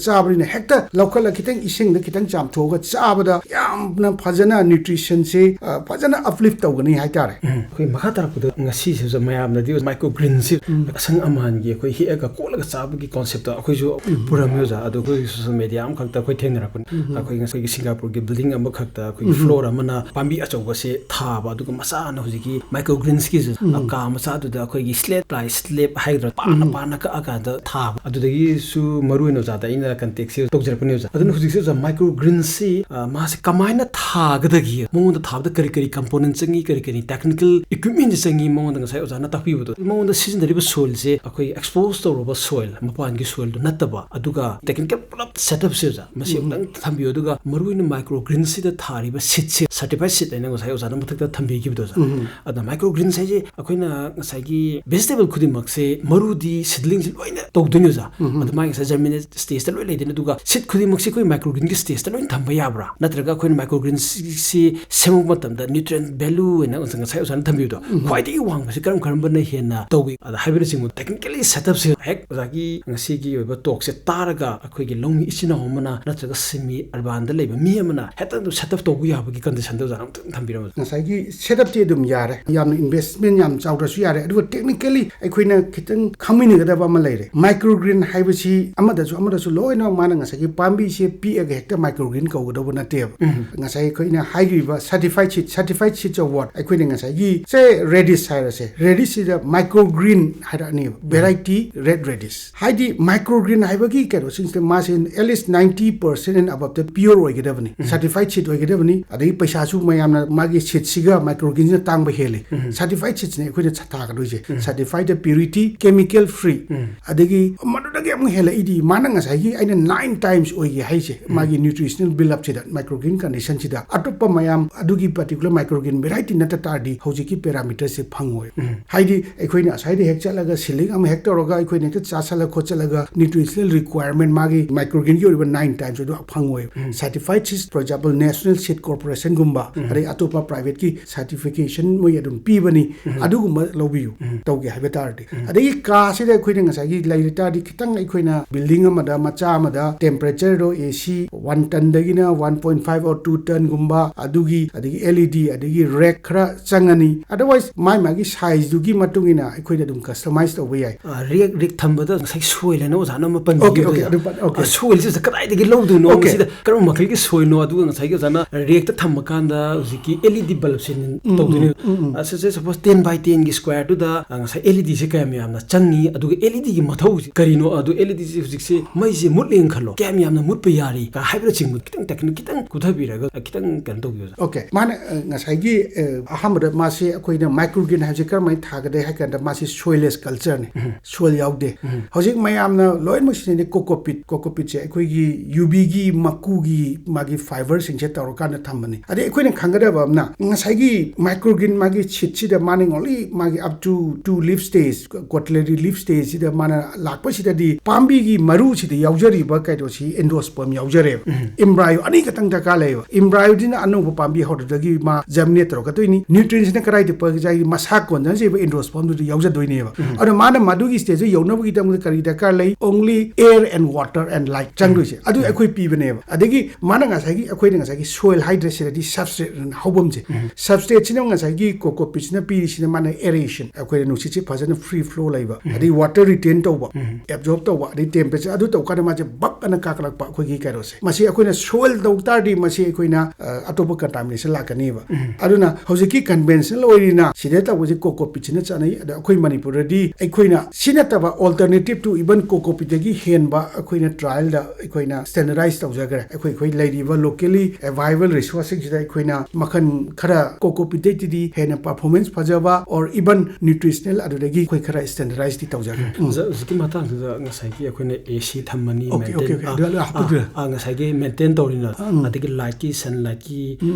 ꯆꯥꯕꯅꯤꯅ ꯍꯦꯛꯇ ꯂꯧꯈꯠꯂ ꯈꯤꯇꯪ ꯏꯁꯤꯡꯗ ꯈꯤꯇꯪ ꯆꯥꯝꯊꯣꯛꯑꯒ ꯆꯥꯕꯗ ꯌꯥꯝꯅ ꯐꯖꯅ nutrition ꯁꯤ, ꯑ, ꯐꯖꯅ uplift ꯇꯧꯒꯅꯤ ꯍꯥꯏꯇꯥꯔꯦ꯫ ꯑꯩꯈꯣꯏ ꯃꯈꯥ ꯇꯥꯔꯛꯄꯗ ꯉꯁꯤꯁꯤꯁꯨ ꯃꯌꯥꯝꯅꯗꯤ microgreen ꯁꯤ ꯑꯁꯪ ꯑꯃꯥꯟꯒꯤ ꯑꯩꯈꯣꯏ ꯍꯦꯛꯑꯒ ꯀꯣꯠꯂꯒ ꯆꯥꯕꯒꯤ concept ꯇꯣ ꯑꯩꯈꯣꯏꯁꯨ ꯄꯨꯔꯝꯃꯤ ꯑꯣꯖꯥ꯫ ꯑꯗꯣ ꯑꯩꯈꯣꯏ social media ꯑꯃꯈꯛꯇ ꯑꯩꯈꯣꯏ ꯊꯦꯡꯅꯔꯛꯄꯅꯤ꯫ ꯑꯩꯈꯣꯏ ꯉꯁꯥꯏꯒꯤ ꯁꯤꯡꯒꯥꯄꯨꯔꯒꯤ building ꯑꯃꯈꯛꯇ ꯑꯩꯈꯣꯏꯒꯤ floor ꯑꯃꯅ ꯄꯥꯝꯕꯤ ꯑꯆꯧꯕꯁꯦ ꯊꯥꯕ, ꯑꯗꯨꯒ ꯃꯆꯥꯅ ꯍꯧꯖꯤꯛꯀꯤ microgreens ꯀꯤꯁꯦ ꯀꯥ ꯃꯆꯥꯗꯨꯗ ꯑꯩꯈꯣꯏꯒꯤ slab by slab ꯍꯥꯏꯒꯗ꯭ꯔꯥ, ꯄꯥꯅ ꯄꯥꯅ ꯀꯛꯑꯀꯥꯟꯗ ꯊꯥꯕ꯫ ꯑꯗꯨꯗꯒꯤꯁꯨ ꯃꯔꯨ ꯑꯣꯏꯅ ꯑꯣꯖꯥꯗ ꯑꯩꯅ contact ꯁꯦ ꯇꯧꯖꯔꯛꯄꯅꯦ ꯑꯣꯖꯥ꯫ ꯑꯗꯨꯅ ꯍꯧꯖꯤꯛꯁꯦ ꯑꯣꯖꯥ, microgreens ꯁꯤ, ꯑ, ꯃꯥꯁꯦ ꯀꯃꯥꯏꯅ ꯊꯥꯒꯗꯒꯦ, ꯃꯉꯣꯟꯗ ꯊꯥꯕꯗ ꯀꯔꯤ ꯀꯔꯤ component ꯆꯪꯉꯤ, ꯀꯔꯤ ꯀꯔꯤ technical equipment ꯆꯪꯉꯤ, ꯃꯉꯣꯟꯗ ꯉꯁꯥꯏ ꯑꯣꯖꯥꯅ ꯇꯥꯛꯄꯤꯕꯗꯣ, ꯃꯉꯣꯟꯗ ꯁꯤꯖꯤꯟꯅꯔꯤꯕ soil ꯁꯦ ꯑꯩꯈꯣꯏ expose ꯇꯧꯔꯕ soil, ꯃꯄꯥꯟꯒꯤ soil ꯗꯨ ꯅꯠꯇꯕ, ꯑꯗꯨꯒ technical ꯄꯨꯂꯞ setup ꯁꯦ ꯑꯣꯖꯥ, ꯃꯁꯤ ꯑꯃꯨꯛꯇꯪ ꯊꯝꯕꯤꯌꯨ꯫ ꯑꯗꯨꯒ ꯃꯔꯨꯑꯣꯏꯅ microgreen ꯁꯤꯗ ꯊꯥꯔꯤꯕ seed ꯁꯦ certified seed ꯍꯥꯏꯅ ꯉꯁꯥꯏ ꯑꯣꯖꯥꯅ ꯃꯊꯛꯇ ꯊꯝꯕꯤꯈꯤꯕꯗꯣ ꯑꯣꯖꯥ꯫ ꯑꯗ microgreens ꯍꯥꯏꯁꯦ ꯑꯩꯈꯣꯏꯅ ꯉꯁꯥꯏꯒꯤ vegetable ꯈꯨꯗꯤꯡꯃꯛꯁꯦ ꯃꯔꯨꯗꯤ seedling ꯁꯦ ꯂꯣꯏꯅ ꯇꯧꯗꯣꯏꯅꯤ ꯑꯣꯖꯥ꯫ ꯑꯗ ꯃꯥꯒꯤ ꯉꯁꯥꯏ germinate stage ꯇ ꯂꯣꯏ ꯂꯩꯗꯣꯏꯅꯤ꯫ ꯑꯗꯨꯒ seed ꯈꯨꯗꯤꯡꯃꯛꯁꯦ ꯑꯩꯈꯣꯏ microgreen ꯒꯤ stage ꯇ ꯂꯣꯏ ꯊꯝꯕ ꯌꯥꯕ꯭ꯔꯥ? ꯅꯠꯇ꯭ꯔꯒ ꯑꯩꯈꯣꯏꯅ microgreen ꯁꯤ, ꯁꯤ ꯁꯦꯝꯃꯛꯄ ꯃꯇꯝꯗ nutrient value ꯍꯥꯏꯅ ꯉꯁꯥꯏ ꯑꯣꯖꯥꯅ ꯊꯝꯕꯤꯕꯗꯣ, ꯈ꯭ꯋꯥꯏꯗꯒꯤ ꯋꯥꯡꯕꯁꯤ ꯀꯔꯝ ꯀꯔꯝꯕꯅ ꯍꯦꯟꯅ ꯇꯧꯏ? ꯑꯗ ꯍꯥꯏꯕꯅꯆꯤꯡꯕ technically setup ꯁꯦ ꯍꯦꯛ ꯑꯣꯖꯥꯒꯤ ꯉꯁꯤꯒꯤ ꯑꯣꯏꯕ talk ꯁꯦ ꯇꯥꯔꯒ ꯑꯩꯈꯣꯏꯒꯤ ꯂꯧꯃꯤ ꯏꯆꯤꯟ ꯏꯅꯥꯎ ꯑꯃꯅ ꯅꯠꯇ꯭ꯔꯒ semi urban ꯗ ꯂꯩꯕ ꯃꯤ ꯑꯃꯅ ꯍꯦꯛꯇ ꯑꯗꯨꯝ setup ꯇꯧꯕ ꯌꯥꯕꯒꯤ condition ꯗꯣ ꯑꯣꯖꯥꯅ ꯑꯝꯇꯪ ꯊꯝꯕꯤꯔꯝꯃꯨ꯫ ꯉꯁꯥꯏꯒꯤ setup ꯇꯤ ꯑꯗꯨꯝ ꯌꯥꯔꯦ, ꯌꯥꯝꯅ investment ꯌꯥꯝ ꯆꯥꯎꯗ꯭ꯔꯁꯨ ꯌꯥꯔꯦ, ꯑꯗꯨꯒ technically ꯑꯩꯈꯣꯏꯅ ꯈꯤꯇꯪ ꯈꯪꯃꯤꯟꯅꯒꯗꯕ ꯑꯃ ꯂꯩꯔꯦ꯫ Microgreen ꯍꯥꯏꯕꯁꯤ ꯑꯃꯗꯁꯨ ꯑꯃꯗꯁꯨ ꯂꯣꯏꯅꯃꯛ ꯃꯥꯅ ꯉꯁꯥꯏꯒꯤ ꯄꯥꯝꯕꯤꯁꯦ ꯄꯤꯛꯑꯒ ꯍꯦꯛꯇ microgreen ꯀꯧꯒꯗꯧꯕ ꯅꯠꯇꯦꯕ꯫ ꯉꯁꯥꯏ ꯑꯩꯈꯣꯏꯅ ꯍꯥꯏꯈ꯭ꯔꯤꯕ certified seed, certified seeds award, ꯑꯩꯈꯣꯏꯅ ꯉꯁꯥꯏꯒꯤ, say, radish ꯍꯥꯏꯔꯁꯦ, radish ꯁꯤꯗ microgreen ꯍꯥꯏꯔꯛꯑꯅꯦꯕ, variety red radish꯫ ꯍꯥꯏꯗꯤ microgreen ꯍꯥꯏꯕꯒꯤ ꯀꯩꯅꯣꯁꯤꯡꯁꯤꯗ ꯃꯥꯁꯦ at least ninety percent and above ꯇ pure ꯑꯣꯏꯒꯗꯕꯅꯤ, certified seed ꯑꯣꯏꯒꯗꯕꯅꯤ, ꯑꯗꯒꯤ ꯄꯩꯁꯥꯁꯨ ꯃꯌꯥꯝꯅ ꯃꯥꯒꯤ seed ꯁꯤꯒ microgreen ꯁꯤꯅ ꯇꯥꯡꯕ ꯍꯦꯜꯂꯤ꯫ Certified seeds ꯅꯦ ꯑꯩꯈꯣꯏꯅ ꯊꯥꯒꯗꯣꯏꯁꯦ꯫ Certified ꯗ purity, chemical free, ꯑꯗꯒꯤ ꯃꯗꯨꯗꯒꯤ ꯑꯃꯨꯛ ꯍꯦꯜꯂꯛꯏꯗꯤ ꯃꯥꯅ ꯉꯁꯥꯏꯒꯤ ꯑꯩꯅ nine times ꯑꯣꯏꯒꯦ ꯍꯥꯏꯁꯦ, ꯃꯥꯒꯤ nutritional build up ꯁꯤꯗ, microgreen condition ꯁꯤꯗ ꯑꯇꯣꯞꯄ ꯃꯌꯥꯝ ꯑꯗꯨꯒꯤ particular microgreen variety ꯅꯠꯇ ꯇꯥꯔꯗꯤ ꯍꯧꯖꯤꯛꯀꯤ parameter ꯁꯦ ꯐꯪꯉꯣꯏ꯫ ꯍꯥꯏꯗꯤ ꯑꯩꯈꯣꯏꯅ ꯑꯁ꯭ꯋꯥꯏꯗ ꯍꯦꯛ ꯆꯠꯂꯒ seedling ꯑꯃ ꯍꯦꯛ ꯇꯧꯔꯒ ꯑꯩꯈꯣꯏꯅ ꯍꯦꯛꯇ ꯆꯥꯁꯜꯂ ꯈꯣꯠꯆꯜꯂꯒ nutritional requirement ꯃꯥꯒꯤ microgreen ꯒꯤ ꯑꯣꯏꯔꯤꯕ nine times ꯑꯗꯨ ꯐꯪꯉꯣꯏ꯫ Certified seeds, for example, National Seed Corporation ꯒꯨꯝꯕ, ꯑꯗꯩ ꯑꯇꯣꯞꯄ private ꯀꯤ ꯁꯔꯇꯤꯐꯤꯀꯦꯁꯟ ꯃꯣꯏ ꯑꯗꯨꯝ ꯄꯤꯕꯅꯤ꯫ ꯑꯗꯨꯒꯨꯝꯕ ꯂꯧꯕꯤꯌꯨ, ꯇꯧꯒꯦ ꯍꯥꯏꯕ ꯇꯥꯔꯗꯤ꯫ ꯑꯗꯒꯤ ꯀꯥꯁꯤꯗ ꯑꯩꯈꯣꯏꯅ ꯉꯁꯥꯏꯒꯤ ꯂꯩꯔ ꯇꯥꯔꯗꯤ, ꯈꯤꯇꯪ ꯑꯩꯈꯣꯏꯅ ꯕꯤꯜꯗꯤꯡ ꯑꯃꯗ, ꯃꯆꯥ ꯑꯃꯗ, ꯇꯦꯝꯄꯔꯦꯆꯔꯗꯣ ꯑꯦ ꯁꯤ ꯋꯥꯟ ꯇꯟꯗꯒꯤꯅ one point five or two ꯇꯟꯒꯨꯝꯕ, ꯑꯗꯨꯒꯤ, ꯑꯗꯒꯤ ꯑꯦꯜ ꯏ ꯗꯤ, ꯑꯗꯒꯤ ꯔꯦꯛ ꯈꯔ ꯆꯪꯉꯅꯤ꯫ Otherwise ꯃꯥꯏ ꯃꯥꯒꯤ ꯁꯥꯏꯖꯗꯨꯒꯤ ꯃꯇꯨꯡ ꯏꯟꯅ ꯑꯩꯈꯣꯏꯅ ꯑꯗꯨꯝ ꯀꯁꯇꯃꯥꯏꯁ ꯇꯧꯕ ꯌꯥꯏ꯫ ꯔꯦꯛ ꯔꯦꯛ ꯊꯝꯕꯗ ꯉꯁꯥꯏ ꯁꯣꯏꯜ ꯍꯥꯏꯅ ꯑꯣꯖꯥꯅ ꯑꯃ Okay, okay, ꯄꯟꯕꯤꯈꯤꯕꯗꯣ, ꯑꯗꯨ ꯄꯟ-, okay. ꯁꯣꯏꯜꯁꯤꯗ ꯀꯗꯥꯏꯗꯒꯤ ꯂꯧꯗꯣꯏꯅꯣ, Okay. ꯃꯁꯤꯗ ꯀꯔꯝꯕ ꯃꯈꯜꯒꯤ ꯁꯣꯏꯜꯅꯣ? ꯑꯗꯨꯒ ꯉꯁꯥꯏꯒꯤ ꯑꯣꯖꯥꯅ ꯔꯦꯛꯇ ꯊꯝꯕ ꯀꯥꯟꯗ ꯍꯧꯖꯤꯛꯀꯤ ꯑꯦꯜ ꯏ ꯗꯤ ꯕꯜꯕꯁꯦ ꯇꯧꯗꯣꯏꯅꯦ꯫ ꯑꯁꯤꯁꯦ ꯁꯄꯣꯁ ꯇꯦꯟ ꯕꯥꯏ ꯇꯦꯟꯒꯤ ꯁ꯭ꯀ꯭ꯋꯥꯔꯗꯨꯗ ꯉꯁꯥꯏ ꯑꯦꯜ ꯏ ꯗꯤꯁꯦ ꯀꯌꯥꯝ ꯌꯥꯝꯅ ꯆꯪꯉꯤ, ꯑꯗꯨꯒ ꯑꯦꯜ ꯏ ꯗꯤꯒꯤ ꯃꯊꯧꯁꯤ ꯀꯔꯤꯅꯣ, ꯑꯗꯨ ꯑꯦꯜ ꯏ ꯗꯤꯁꯦ ꯍꯧꯖꯤꯛꯁꯦ ꯃꯩꯁꯦ ꯃꯨꯠꯂꯦꯅ ꯈꯜꯂꯣ, ꯀꯌꯥꯝ ꯌꯥꯝꯅ ꯃꯨꯠꯄ ꯌꯥꯔꯤ ꯀ ꯍꯥꯏꯕꯅꯆꯤꯡꯕ ꯈꯤꯇꯪ ꯇꯦꯛꯅꯤꯛ ꯈꯤꯇꯪ ꯀꯨꯊꯕꯤꯔꯒ ꯈꯤꯇꯪ ꯀꯩꯅꯣ ꯇꯧꯕꯤꯌꯨ ꯑꯣꯖꯥ꯫ Okay, ꯃꯥꯅ ꯑ, ꯉꯁꯥꯏꯒꯤ ꯑ, ꯑꯍꯥꯟꯕꯗ ꯃꯥꯁꯦ ꯑꯩꯈꯣꯏꯅ ꯃꯥꯏꯀ꯭ꯔꯣꯒ꯭ꯔꯤꯟ ꯍꯥꯏꯕꯁꯦ ꯀꯔꯝꯍꯥꯏꯅ ꯊꯥꯒꯗꯦ ꯍꯥꯏ ꯀꯥꯟꯗ, ꯃꯥꯁꯦ ꯁꯣꯏꯜꯂꯦꯁ ꯀꯜꯆꯔꯅꯤ, ꯁꯣꯏꯜ ꯌꯥꯎꯗꯦ꯫ ꯍꯧꯖꯤꯛ ꯃꯌꯥꯝꯅ ꯂꯣꯏꯅꯃꯛ ꯁꯤꯖꯤꯟꯅꯩ ꯀꯣꯀꯣꯄꯤꯠ꯫ ꯀꯣꯀꯣꯄꯤꯠꯁꯦ ꯑꯩꯈꯣꯏꯒꯤ ꯌꯨꯕꯤꯒꯤ ꯃꯀꯨꯒꯤ ꯃꯥꯒꯤ ꯐꯥꯏꯕꯔꯁꯤꯡꯁꯦ ꯇꯧꯔꯀꯥꯟꯗ ꯊꯝꯕꯅꯤ꯫ ꯑꯗꯩ ꯑꯩꯈꯣꯏꯅ ꯈꯪꯒꯗꯕ ꯑꯃꯅ, ꯉꯁꯥꯏꯒꯤ ꯃꯥꯏꯀ꯭ꯔꯣꯒ꯭ꯔꯤꯟ ꯃꯥꯒꯤ ꯁꯤꯠꯁꯤꯗ ꯃꯥꯅ only ꯃꯥꯒꯤ up to two leaf stage, quarterly leaf stageꯁꯤꯗ ꯃꯥꯅ ꯂꯥꯛꯄꯁꯤꯗꯗꯤ ꯄꯥꯝꯕꯤꯒꯤ ꯃꯔꯨꯁꯤꯗ ꯌꯥꯎꯖꯔꯤꯕ ꯀꯩꯅꯣꯁꯤ ꯑꯦꯟꯗꯣꯁꯄꯔꯝ ꯌꯥꯎꯖꯔꯦꯕ꯫ ꯏꯝꯕ꯭ꯔꯥꯏꯑꯣ ꯑꯅꯤꯈꯛꯇꯪ ꯗꯔꯀꯥꯔ ꯂꯩꯌꯦꯕ꯫ ꯏꯝꯕ꯭ꯔꯥꯏꯑꯣꯗꯨꯅ ꯑꯅꯧꯕ ꯄꯥꯝꯕꯤ ꯍꯧꯔꯛꯄꯗꯒꯤ ꯃꯥ ꯖꯔꯃꯤꯅꯦꯠ ꯇꯧꯔꯛꯀꯗꯣꯏꯅꯤ꯫ ꯅ꯭ꯌꯨꯇ꯭ꯔꯤꯟꯁꯤꯅ ꯀꯗꯥꯏꯗ ꯄꯛ-, ꯉꯁꯥꯏꯒꯤ ꯃꯁꯥ ꯀꯣꯟꯖꯅꯖꯩꯕ ꯑꯦꯟꯗꯣꯁꯄꯔꯝꯗꯨꯗ ꯌꯥꯎꯖꯗꯣꯏꯅꯦꯕ꯫ ꯑꯗꯣ ꯃꯥꯅ ꯃꯗꯨꯒꯤ ꯁ꯭ꯇꯦꯖꯇ ꯌꯧꯅꯕꯒꯤꯗꯃꯛꯇ ꯀꯔꯤ ꯗꯔꯀꯥꯔ ꯂꯩ? Only air and water and light ꯆꯪꯗꯣꯏꯁꯦ꯫ ꯑꯗꯨ ꯑꯩꯈꯣꯏ ꯄꯤꯕꯅꯦꯕ꯫ ꯑꯗꯒꯤ ꯃꯥꯅ ꯉꯁꯥꯏꯒꯤ, ꯑꯩꯈꯣꯏꯅ ꯉꯁꯥꯏꯒꯤ ꯁꯣꯏꯜ ꯍꯥꯏꯗ꯭ꯔꯦ, ꯁꯤꯗꯗꯤ ꯁꯕꯁꯇ꯭ꯔꯦꯠ ꯍꯧꯐꯝꯁꯦ꯫ ꯁꯕꯁꯇ꯭ꯔꯦꯠꯁꯤꯅ ꯉꯁꯥꯏꯒꯤ ꯀꯣꯀꯣꯄꯤꯠꯁꯤꯅ ꯄꯤꯔꯤꯁꯤꯅ ꯃꯥꯅ aeration, ꯑꯩꯈꯣꯏꯅ ꯅꯨꯡꯁꯤꯠꯁꯦ ꯐꯖꯅ free flow ꯂꯩꯕ, ꯑꯗꯩ water retain ꯇꯧꯕ, absorb ꯇꯧꯕ, ꯑꯗꯩ temperature ꯑꯗꯨ ꯇꯧ ꯀꯥꯟꯗ ꯃꯥꯁꯦ ꯕꯛ ꯑꯅ ꯀꯥꯈꯠꯂꯛꯄ ꯑꯩꯈꯣꯏꯒꯤ ꯀꯩꯅꯣꯁꯦ꯫ ꯃꯁꯤ ꯑꯩꯈꯣꯏꯅ ꯁꯣꯏꯜ ꯇꯧ ꯇꯥꯔꯗꯤ ꯃꯁꯤ ꯑꯩꯈꯣꯏꯅ, ꯑ, ꯑꯇꯣꯞꯄ contamination ꯂꯥꯛꯀꯅꯦꯕ꯫ ꯑꯗꯨꯅ ꯍꯧꯖꯤꯛꯀꯤ conventional ꯑꯣꯏꯔꯤꯅ ꯁꯤꯗ ꯇꯧꯕꯁꯤ ꯀꯣꯀꯣꯄꯤꯠꯁꯤꯅ ꯆꯠꯅꯩ꯫ ꯑꯗꯣ ꯑꯩꯈꯣꯏ ꯃꯅꯤꯄꯨꯔꯗꯗꯤ ꯑꯩꯈꯣꯏꯅ ꯁꯤ ꯅꯠꯇꯕ alternative to even ꯀꯣꯀꯣꯄꯤꯠꯇꯒꯤ ꯍꯦꯟꯕ ꯑꯩꯈꯣꯏꯅ trialꯗ ꯑꯩꯈꯣꯏꯅ standardize ꯇꯧꯖꯈ꯭ꯔꯦ꯫ ꯑꯩꯈꯣꯏ, ꯑꯩꯈꯣꯏ ꯂꯩꯔꯤꯕ locally available resourceꯁꯤꯡꯁꯤꯗ ꯑꯩꯈꯣꯏꯅ ꯃꯈꯜ ꯈꯔ ꯀꯣꯀꯣꯄꯤꯠꯇꯩꯗꯤ ꯍꯦꯟꯅ performance ꯐꯖꯕ or even nutritional ꯑꯗꯨꯗꯒꯤ ꯑꯩꯈꯣꯏ ꯈꯔ standardizeꯇꯤ ꯇꯧꯖꯈ꯭ꯔꯦ꯫ ꯎꯝ꯫ ꯑꯣꯖꯥ, ꯍꯧꯖꯤꯛꯀꯤ ꯃꯇꯥꯡꯁꯤꯗ ꯉꯁꯥꯏꯒꯤ ꯑꯩꯈꯣꯏꯅ ꯑꯦ ꯁꯤ ꯊꯝꯃꯅꯤ, Okay, okay, okay. ꯑ, ꯑꯗꯨ, ꯑꯗꯨ ꯍꯥꯞꯄꯛꯄꯤꯔꯣ꯫ ꯑ, ꯑ, ꯉꯁꯥꯏꯒꯤ ꯃꯦꯟꯇꯦꯟ ꯇꯧꯔꯤꯅ, ꯑꯗꯒꯤ ꯂꯥꯏꯠꯀꯤ, ꯁꯟꯂꯥꯏꯠꯀꯤ,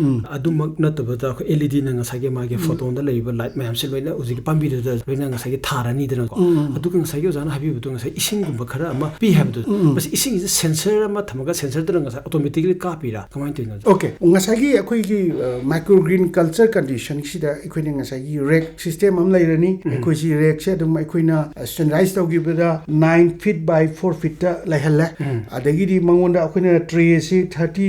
ꯑꯗꯨꯃꯛ ꯅꯠꯇꯕꯗ ꯑꯩꯈꯣꯏ ꯑꯦꯜ ꯏ ꯗꯤꯅ ꯉꯁꯥꯏꯒꯤ ꯃꯥꯒꯤ ꯐꯣꯇꯣꯟꯗ ꯂꯩꯔꯤꯕ ꯂꯥꯏꯠ ꯃꯌꯥꯝꯁꯦ ꯂꯣꯏꯅ ꯍꯧꯖꯤꯛꯀꯤ ꯄꯥꯝꯕꯤꯗꯨꯗ ꯂꯣꯏꯅ ꯉꯁꯥꯏꯒꯤ ꯊꯥꯔꯅꯤꯗꯅꯀꯣ꯫ ꯑꯗꯨꯒ ꯉꯁꯥꯏꯒꯤ ꯑꯣꯖꯥꯅ ꯍꯥꯏꯕꯤꯕꯗꯣ, ꯉꯁꯥꯏ ꯏꯁꯤꯡꯒꯨꯝꯕ ꯈꯔ ꯑꯃ ꯄꯤ ꯍꯥꯏꯕꯗꯣ, ꯃꯁꯤ ꯏꯁꯤꯡꯁꯤꯗ ꯁꯦꯟꯁꯔ ꯑꯃ ꯊꯝꯃꯒ ꯁꯦꯟꯁꯔꯗꯨꯅ ꯉꯁꯥꯏ automatically ꯀꯥꯞꯄꯤꯔꯥ, ꯀꯃꯥꯏꯅ ꯇꯧꯔꯤꯅꯣ? Okay, ꯉꯁꯥꯏꯒꯤ ꯑꯩꯈꯣꯏꯒꯤ, ꯑ, microgreen culture ꯀꯟꯗꯤꯁꯟꯁꯤꯗ ꯑꯩꯈꯣꯏꯅ ꯉꯁꯥꯏꯒꯤ ꯔꯦꯛ ꯁꯤꯁꯇꯦꯝ ꯑꯃ ꯂꯩꯔꯅꯤ꯫ ꯑꯩꯈꯣꯏꯁꯤ ꯔꯦꯛꯁꯦ ꯑꯗꯨꯝ ꯑꯩꯈꯣꯏꯅ ꯁ꯭ꯇꯦꯟꯗꯔꯗꯥꯏꯁ ꯇꯧꯈꯤꯕꯗ nine feet by four feetꯇ ꯂꯩꯍꯜꯂꯦ꯫ ꯑꯗꯒꯤꯗꯤ ꯃꯉꯣꯟꯗ ꯑꯩꯈꯣꯏꯅ ꯇ꯭ꯔꯦꯁꯤ thirty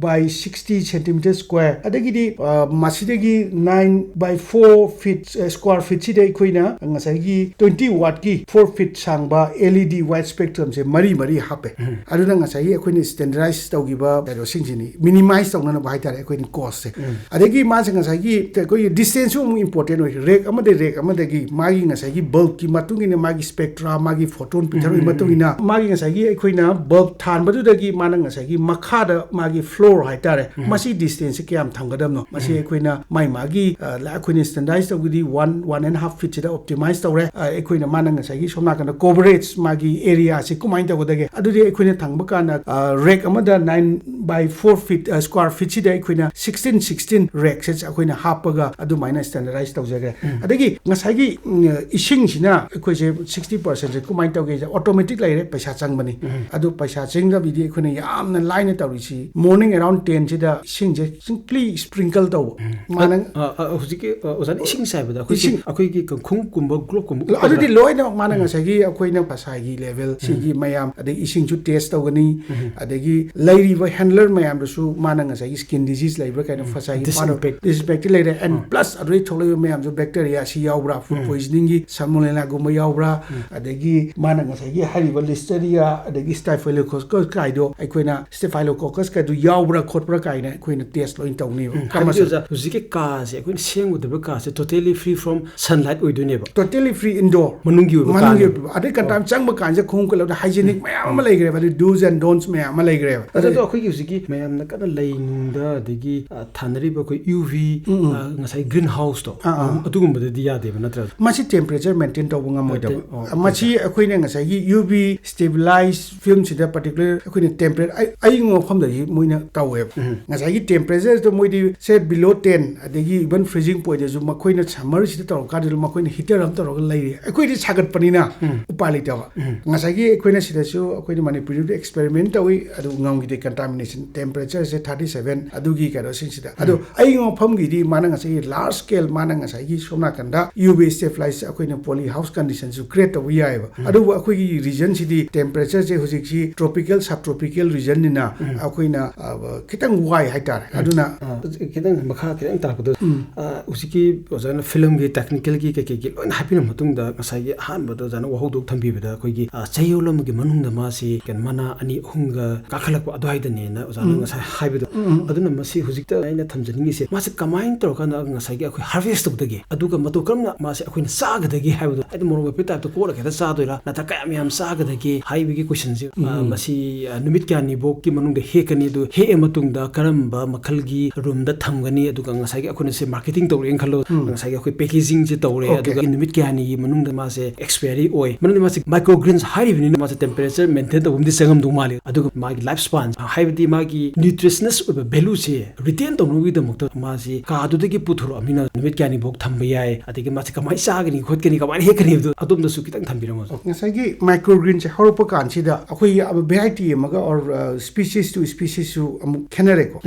by sixty centimeter square, ꯑꯗꯒꯤꯗꯤ ꯑ, ꯃꯁꯤꯗꯒꯤ nine by four feet, ꯑ, square feetꯁꯤꯗ ꯑꯩꯈꯣꯏꯅ ꯉꯁꯥꯏꯒꯤ twenty wattꯀꯤ four feet ꯁꯥꯡꯕ L E D wide spectrumꯁꯦ ꯃꯔꯤ ꯃꯔꯤ ꯍꯥꯞꯄꯦ꯫ ꯑꯗꯨꯅ ꯉꯁꯥꯏꯒꯤ ꯑꯩꯈꯣꯏꯅ ꯁ꯭ꯇꯦꯟꯗꯔꯗꯥꯏꯁ ꯇꯧꯈꯤꯕ ꯀꯩꯅꯣꯁꯤꯡꯁꯤꯅꯤ, ꯃꯤꯅꯤꯃꯥꯏꯁ ꯇꯧꯅꯅꯕ ꯍꯥꯏꯇꯥꯔꯦ ꯑꯩꯈꯣꯏꯅ ꯀꯣꯁꯁꯦ꯫ ꯑꯗꯒꯤ ꯃꯥꯁꯦ ꯉꯁꯥꯏꯒꯤ ꯑꯩꯈꯣꯏꯒꯤ ꯗꯤꯁꯇꯦꯟꯁꯁꯨ ꯑꯃꯨꯛ ꯏꯝꯄꯣꯔꯇꯦꯟ ꯑꯣꯏ꯫ ꯔꯦꯛ ꯑꯃꯗꯒꯤ ꯔꯦꯛ ꯑꯃꯗꯒꯤ ꯃꯥꯒꯤ ꯉꯁꯥꯏꯒꯤ ꯕꯜꯕꯀꯤ ꯃꯇꯨꯡ ꯏꯟꯅ, ꯃꯥꯒꯤ ꯁ꯭ꯄꯦꯛꯇ꯭ꯔꯥ, ꯃꯥꯒꯤ ꯐꯣꯇꯣꯟ ꯄꯤꯊꯔꯛꯄꯒꯤ ꯃꯇꯨꯡ ꯏꯟꯅ, ꯃꯥꯒꯤ ꯉꯁꯥꯏꯒꯤ ꯑꯩꯈꯣꯏꯅ ꯕꯜꯕ ꯊꯥꯟꯕꯗꯨꯗꯒꯤ ꯃꯥꯅ ꯉꯁꯥꯏꯒꯤ ꯃꯈꯥꯗ ꯃꯥꯒꯤ ꯐ꯭ꯂꯣꯔ ꯍꯥꯏꯇꯥꯔꯦ, ꯃꯁꯤ ꯗꯤꯁꯇꯦꯟꯁꯁꯦ ꯀꯌꯥꯝ ꯊꯝꯒꯗꯕꯅꯣ, ꯃꯁꯤ ꯑꯩꯈꯣꯏꯅ ꯃꯥꯏ ꯃꯥꯒꯤ, ꯑ, ꯑꯩꯈꯣꯏꯅ ꯁ꯭ꯇꯦꯟꯗꯔꯗꯥꯏꯁ ꯇꯧꯕꯗꯤ one, one and half feetꯁꯤꯗ ꯑꯣꯞꯇꯤꯃꯥꯏꯁ ꯇꯧꯔꯦ꯫ ꯑ, ꯑꯩꯈꯣꯏꯅ ꯃꯥꯅ ꯉꯁꯥꯏꯒꯤ ꯁꯣꯝ ꯅꯥꯀꯟꯗ ꯀꯣꯚꯔꯦꯖ, ꯃꯥꯒꯤ ꯑꯦꯔꯤꯌꯥꯁꯤ ꯀꯃꯥꯏꯅ ꯇꯧꯒꯗꯒꯦ? ꯑꯗꯨꯗꯤ ꯑꯩꯈꯣꯏꯅ ꯊꯝꯕ ꯀꯥꯟꯗ, ꯑ, ꯔꯦꯛ ꯑꯃꯗ nine by four feet, ꯑ, square feetꯁꯤꯗ ꯑꯩꯈꯣꯏꯅ sixteen sixteen ꯔꯦꯛꯁꯦ ꯑꯩꯈꯣꯏꯅ ꯍꯥꯞꯄꯒ ꯑꯗꯨꯃꯥꯏꯅ ꯁ꯭ꯇꯦꯟꯗꯔꯗꯥꯏꯁ ꯇꯧꯖꯈ꯭ꯔꯦ꯫ ꯑꯗꯒꯤ ꯉꯁꯥꯏꯒꯤ, ꯎꯝ, ꯏꯁꯤꯡꯁꯤꯅ ꯑꯩꯈꯣꯏꯁꯦ sixty percentꯁꯦ ꯀꯃꯥꯏꯅ ꯇꯧꯒꯦꯁꯦ? ꯑꯣꯇꯣꯃꯦꯇꯤꯛ ꯂꯩꯔꯦ, ꯄꯩꯁꯥ ꯆꯪꯕꯅꯤ꯫ ꯑꯗꯨ ꯄꯩꯁꯥ ꯆꯪꯗꯕꯤꯗꯤ ꯑꯩꯈꯣꯏꯅ ꯌꯥꯝꯅ ꯂꯥꯏꯅ ꯇꯧꯔꯤꯁꯤ, morning around tenꯁꯤꯗ ꯏꯁꯤꯡꯁꯦ simply sprinkle ꯇꯧꯕ꯫ ꯃꯥꯅ ꯑ, ꯑ, ꯍꯧꯖꯤꯛꯀꯤ, ꯑ, ꯑꯣꯖꯥꯅ ꯏꯁꯤꯡ ꯆꯥꯏꯕꯗ ꯑꯩꯈꯣꯏꯒꯤ, ꯏꯁꯤꯡ ꯑꯩꯈꯣꯏꯒꯤ ꯈꯣꯡꯎꯞꯀꯨꯝꯕ, ꯒ꯭ꯂꯣꯞꯀꯨꯝꯕ ꯎꯞꯄꯗ? ꯑꯗꯨꯗꯤ ꯂꯣꯏꯅꯃꯛ ꯃꯥꯅ ꯉꯁꯥꯏꯒꯤ ꯑꯩꯈꯣꯏꯅ ꯐꯁꯥꯏꯒꯤ ꯂꯦꯚꯦꯜ ꯁꯤꯒꯤ ꯃꯌꯥꯝ, ꯑꯗꯩ ꯏꯁꯤꯡꯁꯨ ꯇꯦꯁ ꯇꯧꯒꯅꯤ, ꯑꯗꯒꯤ ꯂꯩꯔꯤꯕ ꯍꯦꯟꯗꯂꯔ ꯃꯌꯥꯝꯗꯁꯨ ꯃꯥꯅ ꯉꯁꯥꯏꯒꯤ skin disease ꯂꯩꯕ꯭ꯔꯥ ꯀꯩꯅꯣ, ꯐꯁꯥꯏꯒꯤ ꯄꯥꯟ-, disinfect. Disinfectꯤ ꯂꯩꯔꯦ, and plus ꯑꯗꯨꯗꯩ ꯊꯣꯛꯂꯛꯏꯕ ꯃꯌꯥꯝꯁꯨ ꯕꯦꯛꯇꯦꯔꯤꯌꯥ ꯁꯤ ꯌꯥꯎꯕ꯭ꯔꯥ, food poisoningꯒꯤ salmonellaꯒꯨꯝꯕ ꯌꯥꯎꯕ꯭ꯔꯥ, ꯑꯗꯒꯤ ꯃꯥꯅ ꯉꯁꯥꯏꯒꯤ ꯍꯥꯏꯔꯤꯕ Listeria, ꯑꯗꯒꯤ Staphylococcus ꯀꯥꯏꯗꯣ ꯑꯩꯈꯣꯏꯅ Staphylococcus ꯀꯥꯏꯗꯣ ꯌꯥꯎꯕ꯭ꯔꯥ ꯈꯣꯠꯄ꯭ꯔꯥ ꯀꯥꯏꯅ ꯑꯩꯈꯣꯏꯅ ꯇꯦꯁ ꯂꯣꯏꯅ ꯇꯧꯅꯦꯕ꯫ ꯎꯝ, ꯍꯥꯏꯕꯗꯤ ꯀꯃꯔꯁꯤꯌꯦꯜ ꯑꯣꯖꯥ, ꯍꯧꯖꯤꯛꯀꯤ ꯀꯥꯁꯦ, ꯑꯩꯈꯣꯏꯅ ꯁꯦꯝꯒꯗꯕ ꯀꯥꯁꯦ totally free from sunlight ꯑꯣꯏꯗꯣꯏꯅꯦꯕ? Totally free, indoor. ꯃꯅꯨꯡꯒꯤ ꯑꯣꯏꯕ ꯃꯅꯨꯡꯒꯤ ꯀꯥꯅꯦꯕ꯫ ꯑꯣꯏꯕ꯫ ꯑꯗꯩ ꯀꯟꯇꯥꯝ ꯆꯪꯕ ꯀꯥꯟꯁꯤꯗ ꯈꯣꯡꯎꯞ ꯀꯩꯅꯣꯗ ꯍꯥꯏꯖꯤꯅꯤꯛ ꯃꯌꯥꯝ ꯑꯃ ꯂꯩꯈ꯭ꯔꯦꯕ, ꯑꯗꯩ do's and don'ts ꯃꯌꯥꯝ ꯑꯃ ꯂꯩꯈ꯭ꯔꯦꯕ꯫ ꯑꯗꯣ, ꯑꯗꯩ ꯑꯗꯣ ꯑꯩꯈꯣꯏꯒꯤ ꯍꯧꯖꯤꯛꯀꯤ ꯃꯌꯥꯝꯅ ꯀꯟꯅ ꯂꯩ ꯅꯨꯡꯗ, ꯑꯗꯒꯤ, ꯑ, ꯊꯥꯅꯔꯤꯕ ꯑꯩꯈꯣꯏ UV, ꯎꯝ, ꯎꯝ꯫ ꯑ, ꯉꯁꯥꯏ green houseꯇꯣ, ꯑꯥ, ꯑꯥ꯫ ꯑꯗꯨꯒꯨꯝꯕꯗꯗꯤ ꯌꯥꯗꯦꯕ ꯅꯠꯇ꯭ꯔꯥ? ꯃꯁꯤ temperature maintain ꯇꯧꯕ ꯉꯝꯃꯣꯏꯗꯕ꯫ ꯑꯣ, ꯃꯁꯤ ꯑꯩꯈꯣꯏꯅ ꯉꯁꯥꯏꯒꯤ UV stabilize filmꯁꯤꯗ particular ꯑꯩꯈꯣꯏꯅ temperature ꯑꯩ-, ꯑꯌꯤꯡꯕ ꯃꯐꯝꯗꯗꯤ ꯃꯣꯏꯅ ꯇꯧꯋꯦꯕ꯫ ꯎꯝ꯫ ꯉꯁꯥꯏꯒꯤ temperatureꯗꯣ ꯃꯣꯏꯗꯤ say below ten, ꯑꯗꯒꯤ even freezing pointꯗꯁꯨ ꯃꯈꯣꯏꯅ summerꯁꯤꯗ ꯇꯧꯔꯀꯥꯟꯗꯁꯨ ꯃꯈꯣꯏꯅ heater ꯑꯃ ꯇꯧꯔꯒ ꯂꯩꯔꯤ꯫ ꯑꯩꯈꯣꯏꯗꯤ ꯁꯥꯒꯠꯄꯅꯤꯅ ꯎꯝ꯫ ꯎꯄꯥꯏ ꯂꯩꯇꯕ꯫ ꯎꯝ꯫ ꯉꯁꯥꯏꯒꯤ ꯑꯩꯈꯣꯏꯅ ꯁꯤꯗꯁꯨ ꯑꯩꯈꯣꯏꯅ ꯃꯅꯤꯄꯨꯔꯗ experiment ꯇꯧꯏ, ꯑꯗꯨ ꯉꯝꯈꯤꯗꯦ, contamination temperatureꯁꯦ thirty seven ꯑꯗꯨꯒꯤ ꯀꯩꯅꯣꯁꯤꯡꯁꯤꯗ꯫ ꯑꯗꯣ ꯎꯝ꯫ ꯑꯌꯤꯡꯕ ꯃꯐꯝꯒꯤ ꯗꯤ ꯃꯥꯅ ꯉꯁꯥꯏꯒꯤ large scale, ꯃꯥꯅ ꯉꯁꯥꯏꯒꯤ ꯁꯣꯝ ꯅꯥꯀꯟꯗ U V stabilize ꯑꯩꯈꯣꯏꯅ poly house condition ꯁꯨ create ꯇꯧꯕ ꯌꯥꯏꯑꯕ꯫ ꯑꯗꯨꯕꯨ ꯑꯩꯈꯣꯏꯒꯤ region ꯁꯤꯗꯤ temperature ꯁꯦ ꯍꯧꯖꯤꯛꯁꯤ tropical, subtropical region ꯅꯤꯅ ꯑꯩꯈꯣꯏꯅ, ꯑ, ꯈꯤꯇꯪ ꯋꯥꯏ ꯍꯥꯏꯇꯥꯔꯦ꯫ ꯑꯗꯨꯅ ꯑ, ꯈꯤꯇꯪ ꯃꯈꯥ ꯈꯤꯇꯪ ꯇꯥꯛꯄꯗꯣ, ꯑ, ꯍꯧꯖꯤꯛꯀꯤ ꯑꯣꯖꯥꯅ film ꯒꯤ technical ꯒꯤ ꯀꯩ ꯀꯩꯒꯤ ꯂꯣꯏꯅ ꯍꯥꯏꯕꯤꯔ ꯃꯇꯨꯡꯗ, ꯉꯁꯥꯏꯒꯤ ꯑꯍꯥꯟꯕꯗ ꯑꯣꯖꯥꯅ ꯋꯥꯍꯧꯗꯣꯛ ꯊꯝꯕꯤꯕꯗ, ꯑꯩꯈꯣꯏꯒꯤ, ꯑ, ꯆꯌꯣꯜ ꯑꯃꯒꯤ ꯃꯅꯨꯡꯗ ꯃꯥꯁꯤ ꯀꯩꯅꯣ, ꯃꯅꯥ ꯑꯅꯤ ꯑꯍꯨꯝꯒ ꯀꯥꯈꯠꯂꯛꯄ ꯑꯗꯨꯋꯥꯏꯗꯅꯦꯅ ꯑꯣꯖꯥꯅ ꯉꯁꯥꯏ ꯍꯥꯏꯕꯗꯣ꯫ ꯑꯗꯨꯅ ꯃꯁꯤ ꯍꯧꯖꯤꯛꯇ ꯑꯩꯅ ꯊꯝꯖꯅꯤꯡꯉꯤꯁꯦ, ꯃꯥꯁꯦ ꯀꯃꯥꯏꯅ ꯇꯧꯔꯀꯥꯟꯗ ꯉꯁꯥꯏꯒꯤ ꯑꯩꯈꯣꯏ harvest ꯇꯧꯗꯒꯦ, ꯑꯗꯨꯒ ꯃꯇꯧ ꯀꯔꯝꯅ ꯃꯥꯁꯦ ꯑꯩꯈꯣꯏꯅ ꯆꯥꯒꯗꯒꯦ ꯍꯥꯏꯕꯗꯣ, ꯍꯥꯏꯗꯤ ꯃꯣꯔꯣꯛ ꯃꯦꯠꯄ type ꯇ ꯀꯣꯠꯂ ꯈꯛꯇ ꯆꯥꯗꯣꯏꯔꯥ, ꯅꯠꯇ꯭ꯔꯒ ꯀꯌꯥꯝ ꯌꯥꯝ ꯆꯥꯒꯗꯒꯦ ꯍꯥꯏꯕꯒꯤ question ꯁꯦ, ꯑ, ꯃꯁꯤ, ꯑ, ꯅꯨꯃꯤꯠ ꯀꯌꯥꯅꯤꯐꯧꯒꯤ ꯃꯅꯨꯡꯗ ꯍꯦꯛꯀꯅꯤ, ꯑꯗꯨ ꯍꯦꯛꯑ ꯃꯇꯨꯡꯗ ꯀꯔꯝꯕ ꯃꯈꯜꯒꯤ room ꯗ ꯊꯝꯒꯅꯤ, ꯑꯗꯨꯒ ꯉꯁꯥꯏꯒꯤ ꯑꯩꯈꯣꯏꯅ ꯁꯦ marketing ꯇꯧꯔꯦꯅ ꯈꯜꯂꯣ, ꯉꯁꯥꯏꯒꯤ ꯑꯩꯈꯣꯏ packaging ꯁꯦ ꯇꯧꯔꯦ, ꯑꯗꯨꯒ ꯅꯨꯃꯤꯠ ꯀꯌꯥꯅꯤꯒꯤ ꯃꯅꯨꯡꯗ ꯃꯥꯁꯦ expiry ꯑꯣꯏ, ꯃꯔꯝꯗꯤ ꯃꯥꯁꯦ microgreens ꯍꯥꯏꯔꯤꯕꯅꯤꯅ ꯃꯥꯁꯦ temperature maintain ꯇꯧꯕ ꯑꯃꯗꯤ ꯆꯪꯉꯝꯗꯧ ꯃꯥꯜꯂꯤ, ꯑꯗꯨꯒ ꯃꯥꯒꯤ life span, ꯍꯥꯏꯕꯗꯤ ꯃꯥꯒꯤ nutritious ꯑꯣꯏꯕ value ꯁꯦ retain ꯇꯧꯅꯕꯒꯤꯗꯃꯛꯇ ꯃꯥꯁꯤ ꯀꯥꯗꯨꯗꯒꯤ ꯄꯨꯊꯣꯔꯛꯑꯃꯤꯅ ꯅꯨꯃꯤꯠ ꯀꯌꯥꯅꯤꯐꯥꯎ ꯊꯝꯕ ꯌꯥꯏ, ꯑꯗꯒꯤ ꯃꯥꯁꯤ ꯀꯃꯥꯏꯅ ꯆꯥꯒꯅꯤ ꯈꯣꯠꯀꯅꯤ, ꯀꯃꯥꯏꯅ ꯍꯦꯛꯀꯅꯤ ꯍꯥꯏꯕꯗꯣ ꯑꯗꯣꯝꯗꯁꯨ ꯈꯤꯇꯪ ꯊꯝꯕꯤꯔꯝꯃꯣ꯫ ꯉꯁꯥꯏꯒꯤ microgreen ꯁꯦ ꯍꯧꯔꯛꯄ ꯀꯥꯟꯁꯤꯗ ꯑꯩꯈꯣꯏꯒꯤ variety ꯑꯃꯒ or, uh, species to species ꯁꯨ ꯑꯃꯨꯛ ꯈꯦꯠꯅꯔꯦꯀꯣ꯫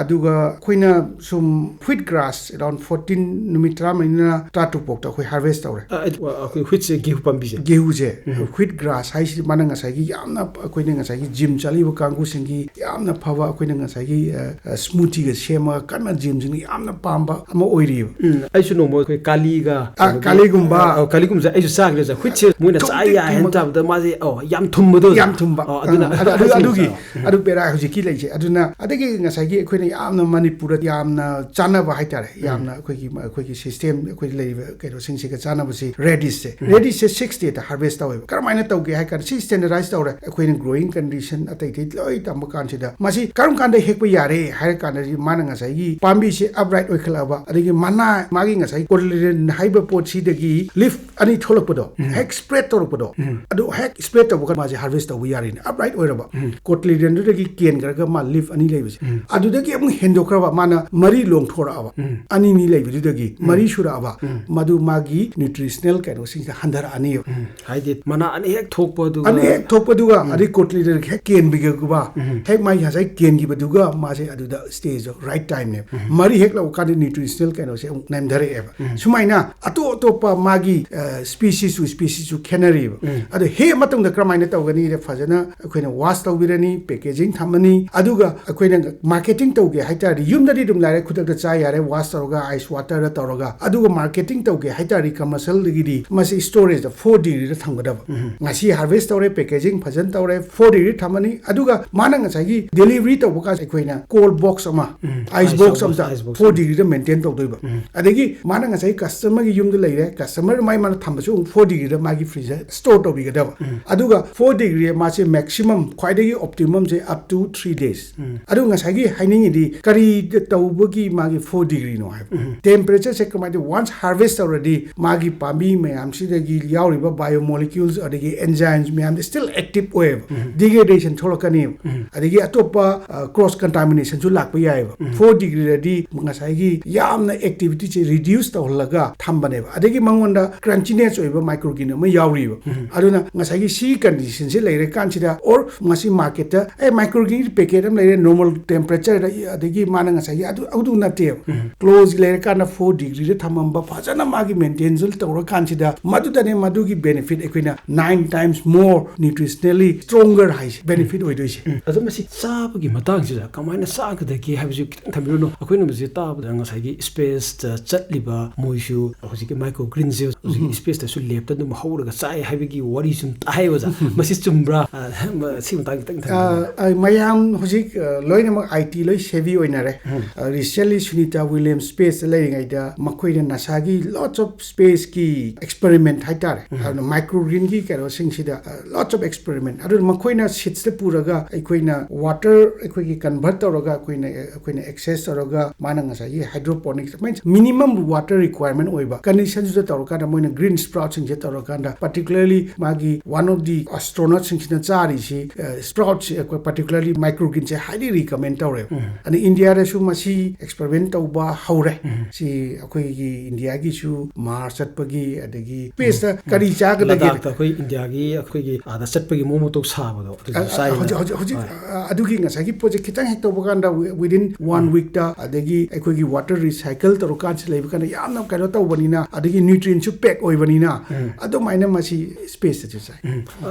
ꯑꯗꯨꯒ ꯑꯩꯈꯣꯏꯅ ꯁꯨꯝ wheat grass around fourteen, ꯅꯨꯃꯤꯠ ꯇꯔꯥꯃꯔꯤꯅ ꯇꯔꯥꯇꯔꯨꯛ ꯐꯥꯎꯗ ꯑꯩꯈꯣꯏ harvest ꯇꯧꯔꯦ꯫ ꯑ, ꯑ, ꯑꯩꯈꯣꯏ wheat ꯁꯦ, ꯒꯦꯍꯨ ꯄꯥꯝꯕꯤꯁꯦ꯫ ꯒꯦꯍꯨꯁꯦ, wheat grass ꯍꯥꯏꯁꯤꯗꯤ ꯃꯥꯅ ꯉꯁꯥꯏꯒꯤ ꯌꯥꯝꯅ ꯑꯩꯈꯣꯏꯅ ꯉꯁꯥꯏꯒꯤ gym ꯆꯠꯂꯤꯕ ꯀꯥꯡꯕꯨꯁꯤꯡꯒꯤ ꯌꯥꯝꯅ ꯐꯕ, ꯑꯩꯈꯣꯏꯅ ꯉꯁꯥꯏꯒꯤ, ꯑ, ꯑ, smoothie ꯒ ꯁꯦꯝꯃꯒ ꯀꯟꯅ gym ꯁꯤꯡꯅ ꯌꯥꯝꯅ ꯄꯥꯝꯕ ꯑꯃ ꯑꯣꯏꯔꯤꯕ꯫ ꯎꯝ, ꯑꯩꯁꯨ ꯅꯣꯡꯃ ꯑꯩꯈꯣꯏ ꯀꯥꯂꯤꯒ, ꯑ, ꯀꯥꯂꯤꯒꯨꯝꯕ꯫ ꯑ, ꯑ, ꯀꯥꯂꯤꯒꯨꯝꯕꯁꯦ ꯑꯩꯁꯨ ꯆꯥꯈ꯭ꯔꯦ, ꯑꯣꯖꯥ꯫ Wheat ꯁꯦ ꯃꯣꯏꯅ ꯊꯨꯝ ꯆꯥ ꯇꯤꯛ ꯌꯥꯏ ꯍꯥꯏꯅ ꯊꯨꯝꯃꯒ꯫ ꯇꯥꯕꯗ ꯃꯥꯁꯦ, ꯑꯣ, ꯌꯥꯝ ꯊꯨꯝꯕꯗꯣ, ꯑꯣꯖꯥ꯫ ꯌꯥꯝ ꯊꯨꯝꯕ꯫ ꯑꯣ, ꯑꯗꯨꯅ ꯑ, ꯑꯗꯨ, ꯑꯗꯨ, ꯑꯗꯨꯒꯤ, ꯑꯗꯨ ꯕꯦꯔꯥ ꯍꯧꯖꯤꯛꯀꯤ ꯂꯩꯁꯦ꯫ ꯑꯗꯨꯅ ꯑꯗꯒꯤ ꯉꯁꯥꯏꯒꯤ ꯑꯩꯈꯣꯏꯅ ꯌꯥꯝꯅ ꯃꯅꯤꯄꯨꯔꯗ ꯌꯥꯝꯅ ꯆꯥꯅꯕ ꯍꯥꯏꯇꯥꯔꯦ, ꯌꯥꯝꯅ ꯑꯩꯈꯣꯏꯒꯤ, ꯑꯩꯈꯣꯏꯒꯤ system, ꯑꯩꯈꯣꯏ ꯂꯩꯔꯤꯕ ꯀꯩꯅꯣꯁꯤꯡꯁꯤꯒ ꯆꯥꯅꯕꯁꯤ radish ꯁꯦ꯫ Radish ꯁꯦ six day ꯗ harvest ꯇꯧꯋꯦꯕ꯫ ꯀꯔꯝꯍꯥꯏꯅ ꯇꯧꯒꯦ ꯍꯥꯏ ꯀꯥꯟꯗ, ꯁꯤ standardize ꯇꯧꯔꯦ꯫ ꯑꯩꯈꯣꯏꯅ growing condition ꯑꯇꯩ ꯑꯇꯩ ꯂꯣꯏ ꯇꯝꯕ ꯀꯥꯟꯁꯤꯗ, ꯃꯁꯤ ꯀꯔꯝ ꯀꯥꯟꯗ ꯍꯦꯛꯄ ꯌꯥꯔꯦ ꯍꯥꯏꯔ ꯀꯥꯟꯗ, ꯃꯥꯅ ꯉꯁꯥꯏꯒꯤ ꯄꯥꯝꯕꯤꯁꯦ upright ꯑꯣꯏꯈꯠꯂꯛꯑꯕ, ꯑꯗꯒꯤ ꯃꯅꯥ, ꯃꯥꯒꯤ ꯉꯁꯥꯏ cotyledon ꯍꯥꯏꯕ ꯄꯣꯠꯁꯤꯗꯒꯤ leaf ꯑꯅꯤ ꯊꯣꯛꯂꯛꯄꯗꯣ, ꯍꯦꯛ spread ꯇꯧꯔꯛꯄꯗꯣ, ꯑꯗꯨ ꯍꯦꯛ spread ꯇꯧꯕꯒ ꯃꯥꯁꯦ harvest ꯇꯧꯕ ꯌꯥꯔꯦꯅꯦ꯫ Upright ꯑꯣꯏꯔꯕ, cotyledon ꯗꯨꯗꯒꯤ ꯀꯦꯟꯈ꯭ꯔꯒ ꯃꯥ leaf ꯑꯅꯤ ꯂꯩꯕꯁꯦ, ꯑꯗꯨꯗꯒꯤ ꯑꯃꯨꯛ ꯍꯦꯟꯗꯣꯛꯈ꯭ꯔꯕ, ꯃꯥꯅ ꯃꯔꯤ ꯂꯣꯡꯊꯣꯔꯛꯑꯕ, ꯑꯅꯤꯅꯤ ꯂꯩꯕꯗꯨꯗꯒꯤ ꯃꯔꯤ ꯁꯨꯔꯛꯑꯕ, ꯃꯗꯨ ꯃꯥꯒꯤ nutritional ꯀꯩꯅꯣꯁꯤꯡꯁꯦ ꯍꯟꯊꯔꯛꯑꯅꯤꯕ꯫ ꯍꯥꯏꯗꯤ ꯃꯅꯥ ꯑꯅꯤ ꯍꯦꯛ ꯊꯣꯛꯄꯗꯨꯒ ꯑꯅꯤ ꯍꯦꯛ ꯊꯣꯛꯄꯗꯨꯒ, ꯑꯗꯩ cotyledon ꯍꯦꯛ ꯀꯦꯟꯕꯤꯒꯕ, ꯍꯦꯛ ꯃꯥꯒꯤ ꯉꯁꯥꯏ ꯀꯦꯟꯈꯤꯕꯗꯨꯒ ꯃꯥꯁꯦ ꯑꯗꯨꯗ stage ꯗꯣ right time ꯅꯦꯕ꯫ ꯃꯔꯤ ꯍꯦꯛ ꯂꯧ-, ꯀꯥꯟꯗ nutritional ꯀꯩꯅꯣꯁꯦ ꯑꯃꯨꯛ ꯅꯦꯝꯊꯔꯛꯑꯦꯕ꯫ ꯁꯨꯃꯥꯏꯅ ꯑꯇꯣꯞ ꯑꯇꯣꯞꯄ ꯃꯥꯒꯤ species to species ꯁꯨ ꯈꯦꯠꯅꯔꯤꯕ꯫ ꯑꯗꯣ ꯍꯦꯛ ꯃꯇꯨꯡꯗ ꯀꯔꯝꯍꯥꯏꯅ ꯇꯧꯒꯅꯤꯗ? ꯐꯖꯅ ꯑꯩꯈꯣꯏꯅ wash ꯇꯧꯕꯤꯔꯅꯤ, packaging ꯊꯝꯃꯅꯤ, ꯑꯗꯨꯒ ꯑꯩꯈꯣꯏꯅ marketing ꯇꯧꯒꯦ ꯍꯥꯏꯇꯥꯔꯗꯤ ꯌꯨꯝꯗꯗꯤ ꯑꯗꯨꯝ ꯂꯥꯏꯔꯦ, ꯈꯨꯗꯛꯇ ꯆꯥ ꯌꯥꯔꯦ, wash ꯇꯧꯔꯒ ice water ꯗ ꯇꯧꯔꯒ꯫ ꯑꯗꯨꯒ marketing ꯇꯧꯒꯦ ꯍꯥꯏꯇꯥꯔꯗꯤ commercial ꯗꯒꯤꯗꯤ ꯃꯁꯤ storage ꯗ four degree ꯗ ꯊꯝꯒꯗꯕ꯫ ꯉꯁꯤ harvest ꯇꯧꯔꯦ, packaging ꯐꯖꯅ ꯇꯧꯔꯦ, four degree ꯊꯝꯃꯅꯤ, ꯑꯗꯨꯒ ꯃꯥꯅ ꯉꯁꯥꯏꯒꯤ delivery ꯇꯧꯕ ꯀꯥꯟꯗ ꯑꯩꯈꯣꯏꯅ cold box ꯑꯃ, ice box ꯑꯝꯇ four degree ꯗ maintain ꯇꯧꯗꯣꯏꯕ꯫ ꯑꯗꯒꯤ ꯃꯥꯅ ꯉꯁꯥꯏ customer ꯒꯤ ꯌꯨꯝꯗ ꯂꯩꯔꯦ, customer ꯃꯥꯏ ꯃꯥꯅ ꯊꯝꯕꯁꯨ ꯑꯃꯨꯛ four degree ꯗ ꯃꯥꯒꯤ freezer store ꯇꯧꯕꯤꯒꯗꯕ꯫ ꯑꯗꯨꯒ four degree ꯃꯥꯁꯦ maximum ꯈ꯭ꯋꯥꯏꯗꯒꯤ optimum say up to three days꯫ ꯑꯗꯨ ꯉꯁꯥꯏꯒꯤ ꯍꯥꯏꯅꯤꯡꯉꯤꯗꯤ ꯀꯔꯤ ꯇꯧꯕꯒꯤ ꯃꯥꯒꯤ four degree ꯅꯣ ꯍꯥꯏꯕ꯫ Temperature ꯁꯦ ꯀꯃꯥꯏꯅ ꯇꯧ-, once harvest ꯇꯧꯔꯗꯤ ꯃꯥꯒꯤ ꯄꯥꯝꯕꯤ ꯃꯌꯥꯝꯁꯤꯗꯒꯤ ꯌꯥꯎꯔꯤꯕ biomolecules ꯑꯗꯒꯤ enzymes ꯃꯌꯥꯝꯗꯤ still active ꯑꯣꯏꯌꯦꯕ꯫ Degradation ꯊꯣꯛꯂꯛꯀꯅꯦꯕ꯫ ꯑꯗꯒꯤ ꯑꯇꯣꯞꯄ, ꯑ, cross contamination ꯁꯨ ꯂꯥꯛꯄ ꯌꯥꯏꯑꯕ꯫ Four degree ꯗꯗꯤ ꯉꯁꯥꯏꯒꯤ ꯌꯥꯝꯅ activity ꯁꯦ reduce ꯇꯧꯍꯜꯂꯒ ꯊꯝꯕꯅꯦꯕ꯫ ꯑꯗꯒꯤ ꯃꯉꯣꯟꯗ crunchiness ꯑꯣꯏꯕ microorganism ꯑꯃ ꯌꯥꯎꯔꯤꯕ꯫ ꯑꯗꯨꯅ ꯉꯁꯥꯏꯒꯤ ꯁꯤ condition ꯁꯦ ꯂꯩꯔꯀꯥꯟꯁꯤꯗ, or ꯃꯁꯤ market ꯇ, ꯑꯦ, microorganism packet ꯑꯃ ꯂꯩꯔꯦ, normal temperature ꯗ, ꯑꯗꯒꯤ ꯃꯥꯅ ꯉꯁꯥꯏꯒꯤ ꯑꯗꯨ, ꯑꯗꯨ ꯅꯠꯇꯦꯕ꯫ Close ꯂꯩꯔꯀꯥꯟꯗ four degree ꯗ ꯊꯝꯃꯝꯕ, ꯐꯖꯅ ꯃꯥꯒꯤ maintenance ꯇꯧꯔꯀꯥꯟꯁꯤꯗ ꯃꯗꯨꯗꯅꯦ ꯃꯗꯨꯒꯤ benefit ꯑꯩꯈꯣꯏꯅ nine times more nutritionally stronger ꯍꯥꯏꯁꯦ, benefit ꯑꯣꯏꯗꯣꯏꯁꯦ꯫ ꯑꯗꯣ ꯃꯁꯤ ꯆꯥꯕꯒꯤ ꯃꯇꯥꯡꯁꯤꯗ ꯀꯃꯥꯏꯅ ꯆꯥꯒꯗꯒꯦ ꯍꯥꯏꯕꯁꯤ ꯈꯤꯇꯪ ꯊꯝꯕꯤꯔꯨꯅꯨ꯫ ꯑꯩꯈꯣꯏꯅ ꯃꯁꯤ ꯇꯥꯕꯗ ꯉꯁꯥꯏꯒꯤ space ꯇ ꯆꯠꯂꯤꯕ ꯃꯣꯏꯁꯨ ꯍꯧꯖꯤꯛꯀꯤ microgreen ꯁꯦ ꯍꯧꯖꯤꯛ space ꯇꯁꯨ ꯂꯦꯞꯇ ꯑꯗꯨꯝ ꯍꯧꯔꯒ ꯆꯥꯏ ꯍꯥꯏꯕꯒꯤ ꯋꯥꯔꯤ ꯁꯨꯝ ꯇꯥꯏꯌꯦꯕ ꯑꯣꯖꯥ꯫ ꯃꯁꯤ ꯆꯨꯝꯕ꯭ꯔꯥ? ꯑ, ꯃ-, ꯁꯤ ꯃꯇꯥꯡ ꯈꯤꯇꯪ ꯊꯝꯕꯤꯌꯨ꯫ ꯑ, ꯑ, ꯃꯌꯥꯝ ꯍꯧꯖꯤꯛ, ꯑ, ꯂꯣꯏꯅꯃꯛ I T ꯂꯣꯏ savvy ꯑꯣꯏꯅꯔꯦ꯫ ꯑ, recently ꯁꯨꯅꯤꯇꯥ ꯋꯤꯂꯤꯌꯝ space ꯇ ꯂꯩꯔꯤꯉꯩꯗ ꯃꯈꯣꯏꯅ ꯅꯥꯁꯥꯒꯤ lots of space ꯀꯤ experiment ꯍꯥꯏꯇꯥꯔꯦ꯫ ꯑꯗꯨꯅ microgreen ꯒꯤ ꯀꯩꯅꯣꯁꯤꯡꯁꯤꯗ, ꯑ, lots of experiment꯫ ꯑꯗꯨꯅ ꯃꯈꯣꯏꯅ seeds ꯇ ꯄꯨꯔꯒ ꯑꯩꯈꯣꯏꯅ water ꯑꯩꯈꯣꯏꯒꯤ convert ꯇꯧꯔꯒ ꯑꯩꯈꯣꯏꯅ, ꯑꯩꯈꯣꯏꯅ access ꯇꯧꯔꯒ ꯃꯥꯅ ꯉꯁꯥꯏꯒꯤ hydroponics, means minimum water requirement ꯑꯣꯏꯕ condition ꯁꯤꯗ ꯇꯧꯔꯀꯥꯟꯗ ꯃꯣꯏꯅ green sprout ꯁꯤꯡꯁꯦ ꯇꯧꯔꯀꯥꯟꯗ, particularly ꯃꯥꯒꯤ one of the astronaut ꯁꯤꯡꯁꯤꯅ ꯆꯥꯔꯤꯁꯤ, ꯑ, sprout ꯁꯤ ꯑꯩꯈꯣꯏ particularly microgreen ꯁꯦ highly recommend ꯇꯧꯔꯦꯕ꯫ ꯑꯗ ꯏꯟꯗꯤꯌꯥꯗꯁꯨ ꯃꯁꯤ experiment ꯇꯧꯕ ꯍꯧꯔꯦ꯫ ꯁꯤ ꯑꯩꯈꯣꯏꯒꯤ ꯏꯟꯗꯤꯌꯥꯒꯤꯁꯨ Mars ꯆꯠꯄꯒꯤ, ꯑꯗꯒꯤ space ꯇ ꯀꯔꯤ ꯆꯥꯒꯗꯒꯦ? ꯂꯗꯥꯛꯇ ꯑꯩꯈꯣꯏ ꯏꯟꯗꯤꯌꯥꯒꯤ ꯑꯩꯈꯣꯏꯒꯤ ꯑꯥꯗ ꯆꯠꯄꯒꯤ ꯃꯑꯣꯡ ꯃꯇꯧ ꯁꯥꯕꯗꯣ ꯑꯗꯨꯁꯨ ꯑ, ꯆꯥꯏꯅ꯫ ꯍꯧꯖꯤꯛ, ꯍꯧꯖꯤꯛ, ꯍꯧꯖꯤꯛ, ꯍꯣꯏ꯫ ꯑ, ꯑꯗꯨꯒꯤ ꯉꯁꯥꯏꯒꯤ ꯄꯣꯠꯁꯦ ꯈꯤꯇꯪ ꯍꯦꯛ ꯇꯧꯕ ꯀꯥꯟꯗ wi-, within one week ꯇ, ꯑꯗꯒꯤ ꯑꯩꯈꯣꯏ ꯑꯩꯈꯣꯏꯒꯤ water recycle ꯇꯧꯔꯀꯥꯟꯁꯤ ꯂꯩꯕ ꯀꯥꯟꯗ ꯌꯥꯝꯅ ꯀꯩꯅꯣ ꯇꯧꯕꯅꯤꯅ, ꯑꯗꯒꯤ nutrientꯁꯨ pack ꯑꯣꯏꯕꯅꯤꯅ, ꯑꯗꯨꯃꯥꯏꯅ ꯃꯁꯤ spaceꯇꯁꯨ ꯆꯥꯏ꯫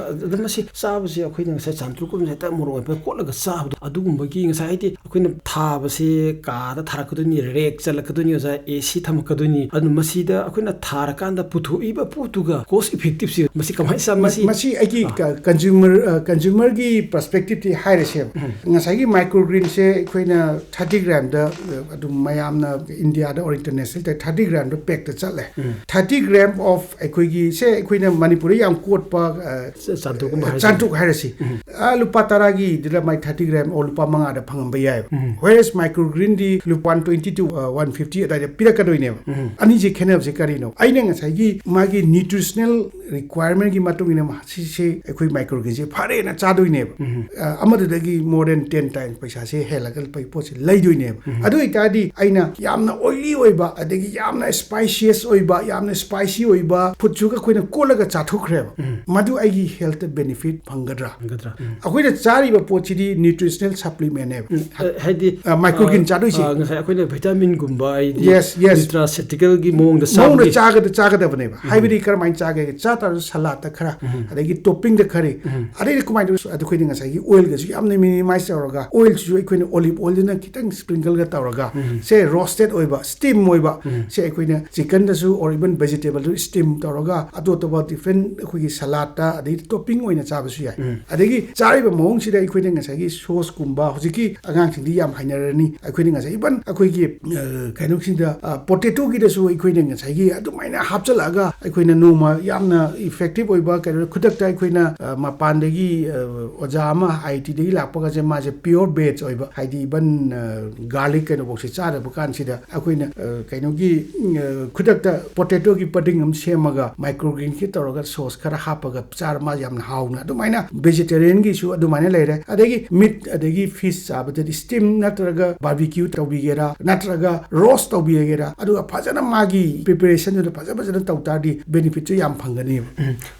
ꯑꯗ ꯃꯁꯤ ꯆꯥꯕꯁꯦ ꯑꯩꯈꯣꯏꯅ ꯉꯁꯥꯏ ꯆꯥꯟꯇ꯭ꯔꯨꯛꯀꯨꯝꯕꯁꯦ ꯍꯦꯛꯇ ꯃꯣꯔꯣꯛ ꯃꯦꯠꯄꯗ ꯀꯣꯠꯂꯒ ꯆꯥꯕꯗꯣ, ꯑꯗꯨꯒꯨꯝꯕꯒꯤ ꯉꯁꯥꯏ ꯍꯥꯏꯗꯤ ꯑꯩꯈꯣꯏꯅ ꯊꯥꯕꯁꯦ ꯀꯥꯗ ꯊꯥꯔꯛꯀꯗꯣꯏꯅꯤ, rack ꯆꯜꯂꯛꯀꯗꯣꯏꯅꯤ, ꯑꯣꯖꯥ, AC ꯊꯝꯃꯛꯀꯗꯣꯏꯅꯤ꯫ ꯑꯗꯨꯅ ꯃꯁꯤꯗ ꯑꯩꯈꯣꯏꯅ ꯊꯥꯔꯀꯥꯟꯗ ꯄꯨꯊꯣꯛꯏꯕ ꯄꯣꯠꯇꯨꯒ cost effectiveꯁꯦ ꯃꯁꯤ ꯀꯃꯥꯏꯅ ꯆꯥ-, ꯃꯁꯤ ꯃꯁꯤ ꯑꯩꯒꯤ consumer, consumerꯒꯤ perspectiveꯇꯤ ꯍꯥꯏꯔꯁꯦꯕ꯫ ꯉꯁꯥꯏꯒꯤ microgreenꯁꯦ ꯑꯩꯈꯣꯏꯅ thirty gramꯗ ꯑꯗꯨꯝ ꯃꯌꯥꯝꯅ Indiaꯗ or international thirty gramꯗ packꯇ ꯆꯠꯂꯦ꯫ Thirty gram of ꯑꯩꯈꯣꯏꯒꯤ ꯁꯦ ꯑꯩꯈꯣꯏꯅ ꯃꯅꯤꯄꯨꯔꯗ ꯌꯥꯝ ꯀꯣꯠꯄ, ꯑ, ꯆꯥꯟꯇ꯭ꯔꯨꯛꯀꯨꯝꯕ ꯍꯥꯏꯁꯦ꯫ ꯆꯥꯟꯇ꯭ꯔꯨꯛ ꯍꯥꯏꯔꯁꯤ꯫ ꯑ, ꯂꯨꯄꯥ ꯇꯔꯥꯒꯤꯗꯨꯗ ꯃꯥꯏ thirty gram or ꯂꯨꯄꯥ ꯃꯉꯥꯗ ꯐꯪꯉꯝꯕ ꯌꯥꯏꯑꯕ꯫ Whereas microgreenꯗꯤ ꯂꯨꯄꯥ one twenty to, ꯑ, one fifty ꯑꯗꯨꯋꯥꯏꯗ ꯄꯤꯔꯛꯀꯗꯣꯏꯅꯦꯕ꯫ ꯑꯅꯤꯁꯤ ꯈꯦꯠꯅꯕꯁꯦ ꯀꯔꯤꯅꯣ? ꯑꯩꯅ ꯉꯁꯥꯏꯒꯤ ꯃꯥꯒꯤ nutritional requirementꯀꯤ ꯃꯇꯨꯡ ꯏꯟꯅ ꯁꯤꯁꯦ ꯑꯩꯈꯣꯏ microgreenꯁꯦ ꯐꯔꯦꯅ ꯆꯥꯗꯣꯏꯅꯦꯕ꯫ ꯑ, ꯑꯃꯗꯨꯗꯒꯤ more than ten times ꯄꯩꯁꯥꯁꯦ ꯍꯦꯜꯂꯒ ꯂꯨꯄꯥ ꯄꯣꯠꯁꯦ ꯂꯩꯗꯣꯏꯅꯦꯕ꯫ ꯑꯗꯨ ꯑꯣꯏꯇꯥꯔꯗꯤ ꯑꯩꯅ ꯌꯥꯝꯅ oily ꯑꯣꯏꯕ, ꯑꯗꯒꯤ ꯌꯥꯝꯅ spices ꯑꯣꯏꯕ, ꯌꯥꯝꯅ spicy ꯑꯣꯏꯕ foodꯁꯨ ꯑꯩꯈꯣꯏꯅ ꯀꯣꯠꯂꯒ ꯆꯥꯊꯣꯛꯈ꯭ꯔꯦꯕ꯫ ꯃꯗꯨ ꯑꯩꯒꯤ healthꯇ benefit ꯐꯪꯒꯗ꯭ꯔꯥ? ꯐꯪꯒꯗ꯭ꯔꯥ? ꯑꯩꯈꯣꯏꯅ ꯆꯥꯔꯤꯕ ꯄꯣꯠꯁꯤꯗꯤ nutritional supplementꯅꯦꯕ꯫ ꯑ, ꯍꯥꯏꯗꯤ ꯑ, microgreen ꯑ, ꯆꯥꯗꯣꯏꯁꯦ꯫ ꯑ, ꯉꯁꯥꯏ ꯑꯩꯈꯣꯏꯅ vitaminꯒꯨꯝꯕ, ꯍꯥꯏꯗꯤ Yes, yes. nutraceuticalꯒꯤ ꯃꯑꯣꯡꯗ ꯃꯑꯣꯡꯗ ꯆꯥꯕꯒꯤ ꯆꯥꯒꯗ-, ꯆꯥꯒꯗꯕꯅꯦꯕ꯫ ꯍꯥꯏꯕꯗꯤ ꯀꯔꯝꯍꯥꯏꯅ ꯆꯥꯒꯦ? ꯆꯥ ꯇꯥꯔꯁꯨ saladꯇ ꯈꯔ, ꯑꯗꯒꯤ toppingꯗ ꯈꯔ, ꯑꯗꯩꯗꯤ ꯀꯃꯥꯏꯅ ꯇꯧꯁꯨ ꯑꯩꯈꯣꯏꯅ ꯉꯁꯥꯏꯒꯤ oilꯒꯁꯨ ꯌꯥꯝꯅ minimize ꯇꯧꯔꯒ, oilꯁꯤꯁꯨ ꯑꯩꯈꯣꯏꯅ olive oilꯗꯨꯅ ꯈꯤꯇꯪ sprinkleꯒ ꯇꯧꯔꯒ, ꯁꯦ roasted ꯑꯣꯏꯕ, steam ꯑꯣꯏꯕ, ꯁꯦ ꯑꯩꯈꯣꯏꯅ chickenꯗꯁꯨ or even vegetableꯗꯁꯨ steam ꯇꯧꯔꯒ ꯑꯇꯣꯞ ꯑꯇꯣꯞꯄ different ꯑꯩꯈꯣꯏꯒꯤ saladꯇ ꯑꯗꯩ topping ꯑꯣꯏꯅ ꯆꯥꯕꯁꯨ ꯌꯥꯏ꯫ ꯑꯗꯒꯤ ꯆꯥꯔꯤꯕ ꯃꯑꯣꯡꯁꯤꯗ ꯑꯩꯈꯣꯏꯅ ꯉꯁꯥꯏꯒꯤ sauceꯀꯨꯝꯕ, ꯍꯧꯖꯤꯛꯀꯤ ꯑꯉꯥꯡꯁꯤꯡꯗꯤ ꯌꯥꯝ ꯍꯩꯅꯔꯅꯤ, ꯑꯩꯈꯣꯏꯅ ꯉꯁꯥꯏ even ꯑꯩꯈꯣꯏꯒꯤ, ꯑ, ꯀꯩꯅꯣꯁꯤꯡꯗ, ꯑ, potatoꯒꯤꯗꯁꯨ ꯑꯩꯈꯣꯏꯅ ꯉꯁꯥꯏꯒꯤ ꯑꯗꯨꯃꯥꯏꯅ ꯍꯥꯞꯆꯤꯜꯂꯛꯑꯒ ꯑꯩꯈꯣꯏꯅ ꯅꯣꯡꯃ ꯌꯥꯝꯅ effective ꯑꯣꯏꯕ ꯀꯩꯅꯣ, ꯈꯨꯗꯛꯇ ꯑꯩꯈꯣꯏꯅ, ꯑ, ꯃꯄꯥꯟꯗꯒꯤ, ꯑ, ꯑꯣꯖꯥ ꯑꯃ IITꯗꯒꯤ ꯂꯥꯛꯄꯒꯁꯦ, ꯃꯥꯁꯦ pure veg ꯑꯣꯏꯕ, ꯍꯥꯏꯗꯤ even, ꯑ, garlic ꯀꯩꯅꯣꯐꯧꯁꯦ ꯆꯥꯗꯕ ꯀꯥꯟꯁꯤꯗ ꯑꯩꯈꯣꯏꯅ, ꯑ, ꯀꯩꯅꯣꯒꯤ, ꯑ, ꯈꯨꯗꯛꯇ potatoꯒꯤ pudding ꯑꯃ ꯁꯦꯝꯃꯒ microgreenꯒꯤ ꯇꯧꯔꯒ sauce ꯈꯔ ꯍꯥꯞꯄꯒ ꯆꯥꯔ ꯃꯥ ꯌꯥꯝꯅ ꯍꯥꯎꯅ꯫ ꯑꯗꯨꯃꯥꯏꯅ vegetarianꯒꯤꯁꯨ ꯑꯗꯨꯃꯥꯏꯅ ꯂꯩꯔꯦ꯫ ꯑꯗꯒꯤ meat ꯑꯗꯒꯤ fish ꯆꯥꯕꯗꯗꯤ steam ꯅꯠꯇ꯭ꯔꯒ barbecue ꯇꯧꯕꯤꯒꯦꯔꯥ, ꯅꯠꯇ꯭ꯔꯒ roast ꯇꯧꯕꯤꯒꯦꯔꯥ, ꯑꯗꯨꯒ ꯐꯖꯅ ꯃꯥꯒꯤ preparationꯗꯨꯗ ꯐꯖ ꯐꯖꯅ ꯇꯧ ꯇꯥꯔꯗꯤ benefitꯁꯨ ꯌꯥꯝ ꯐꯪꯒꯅꯦꯕ꯫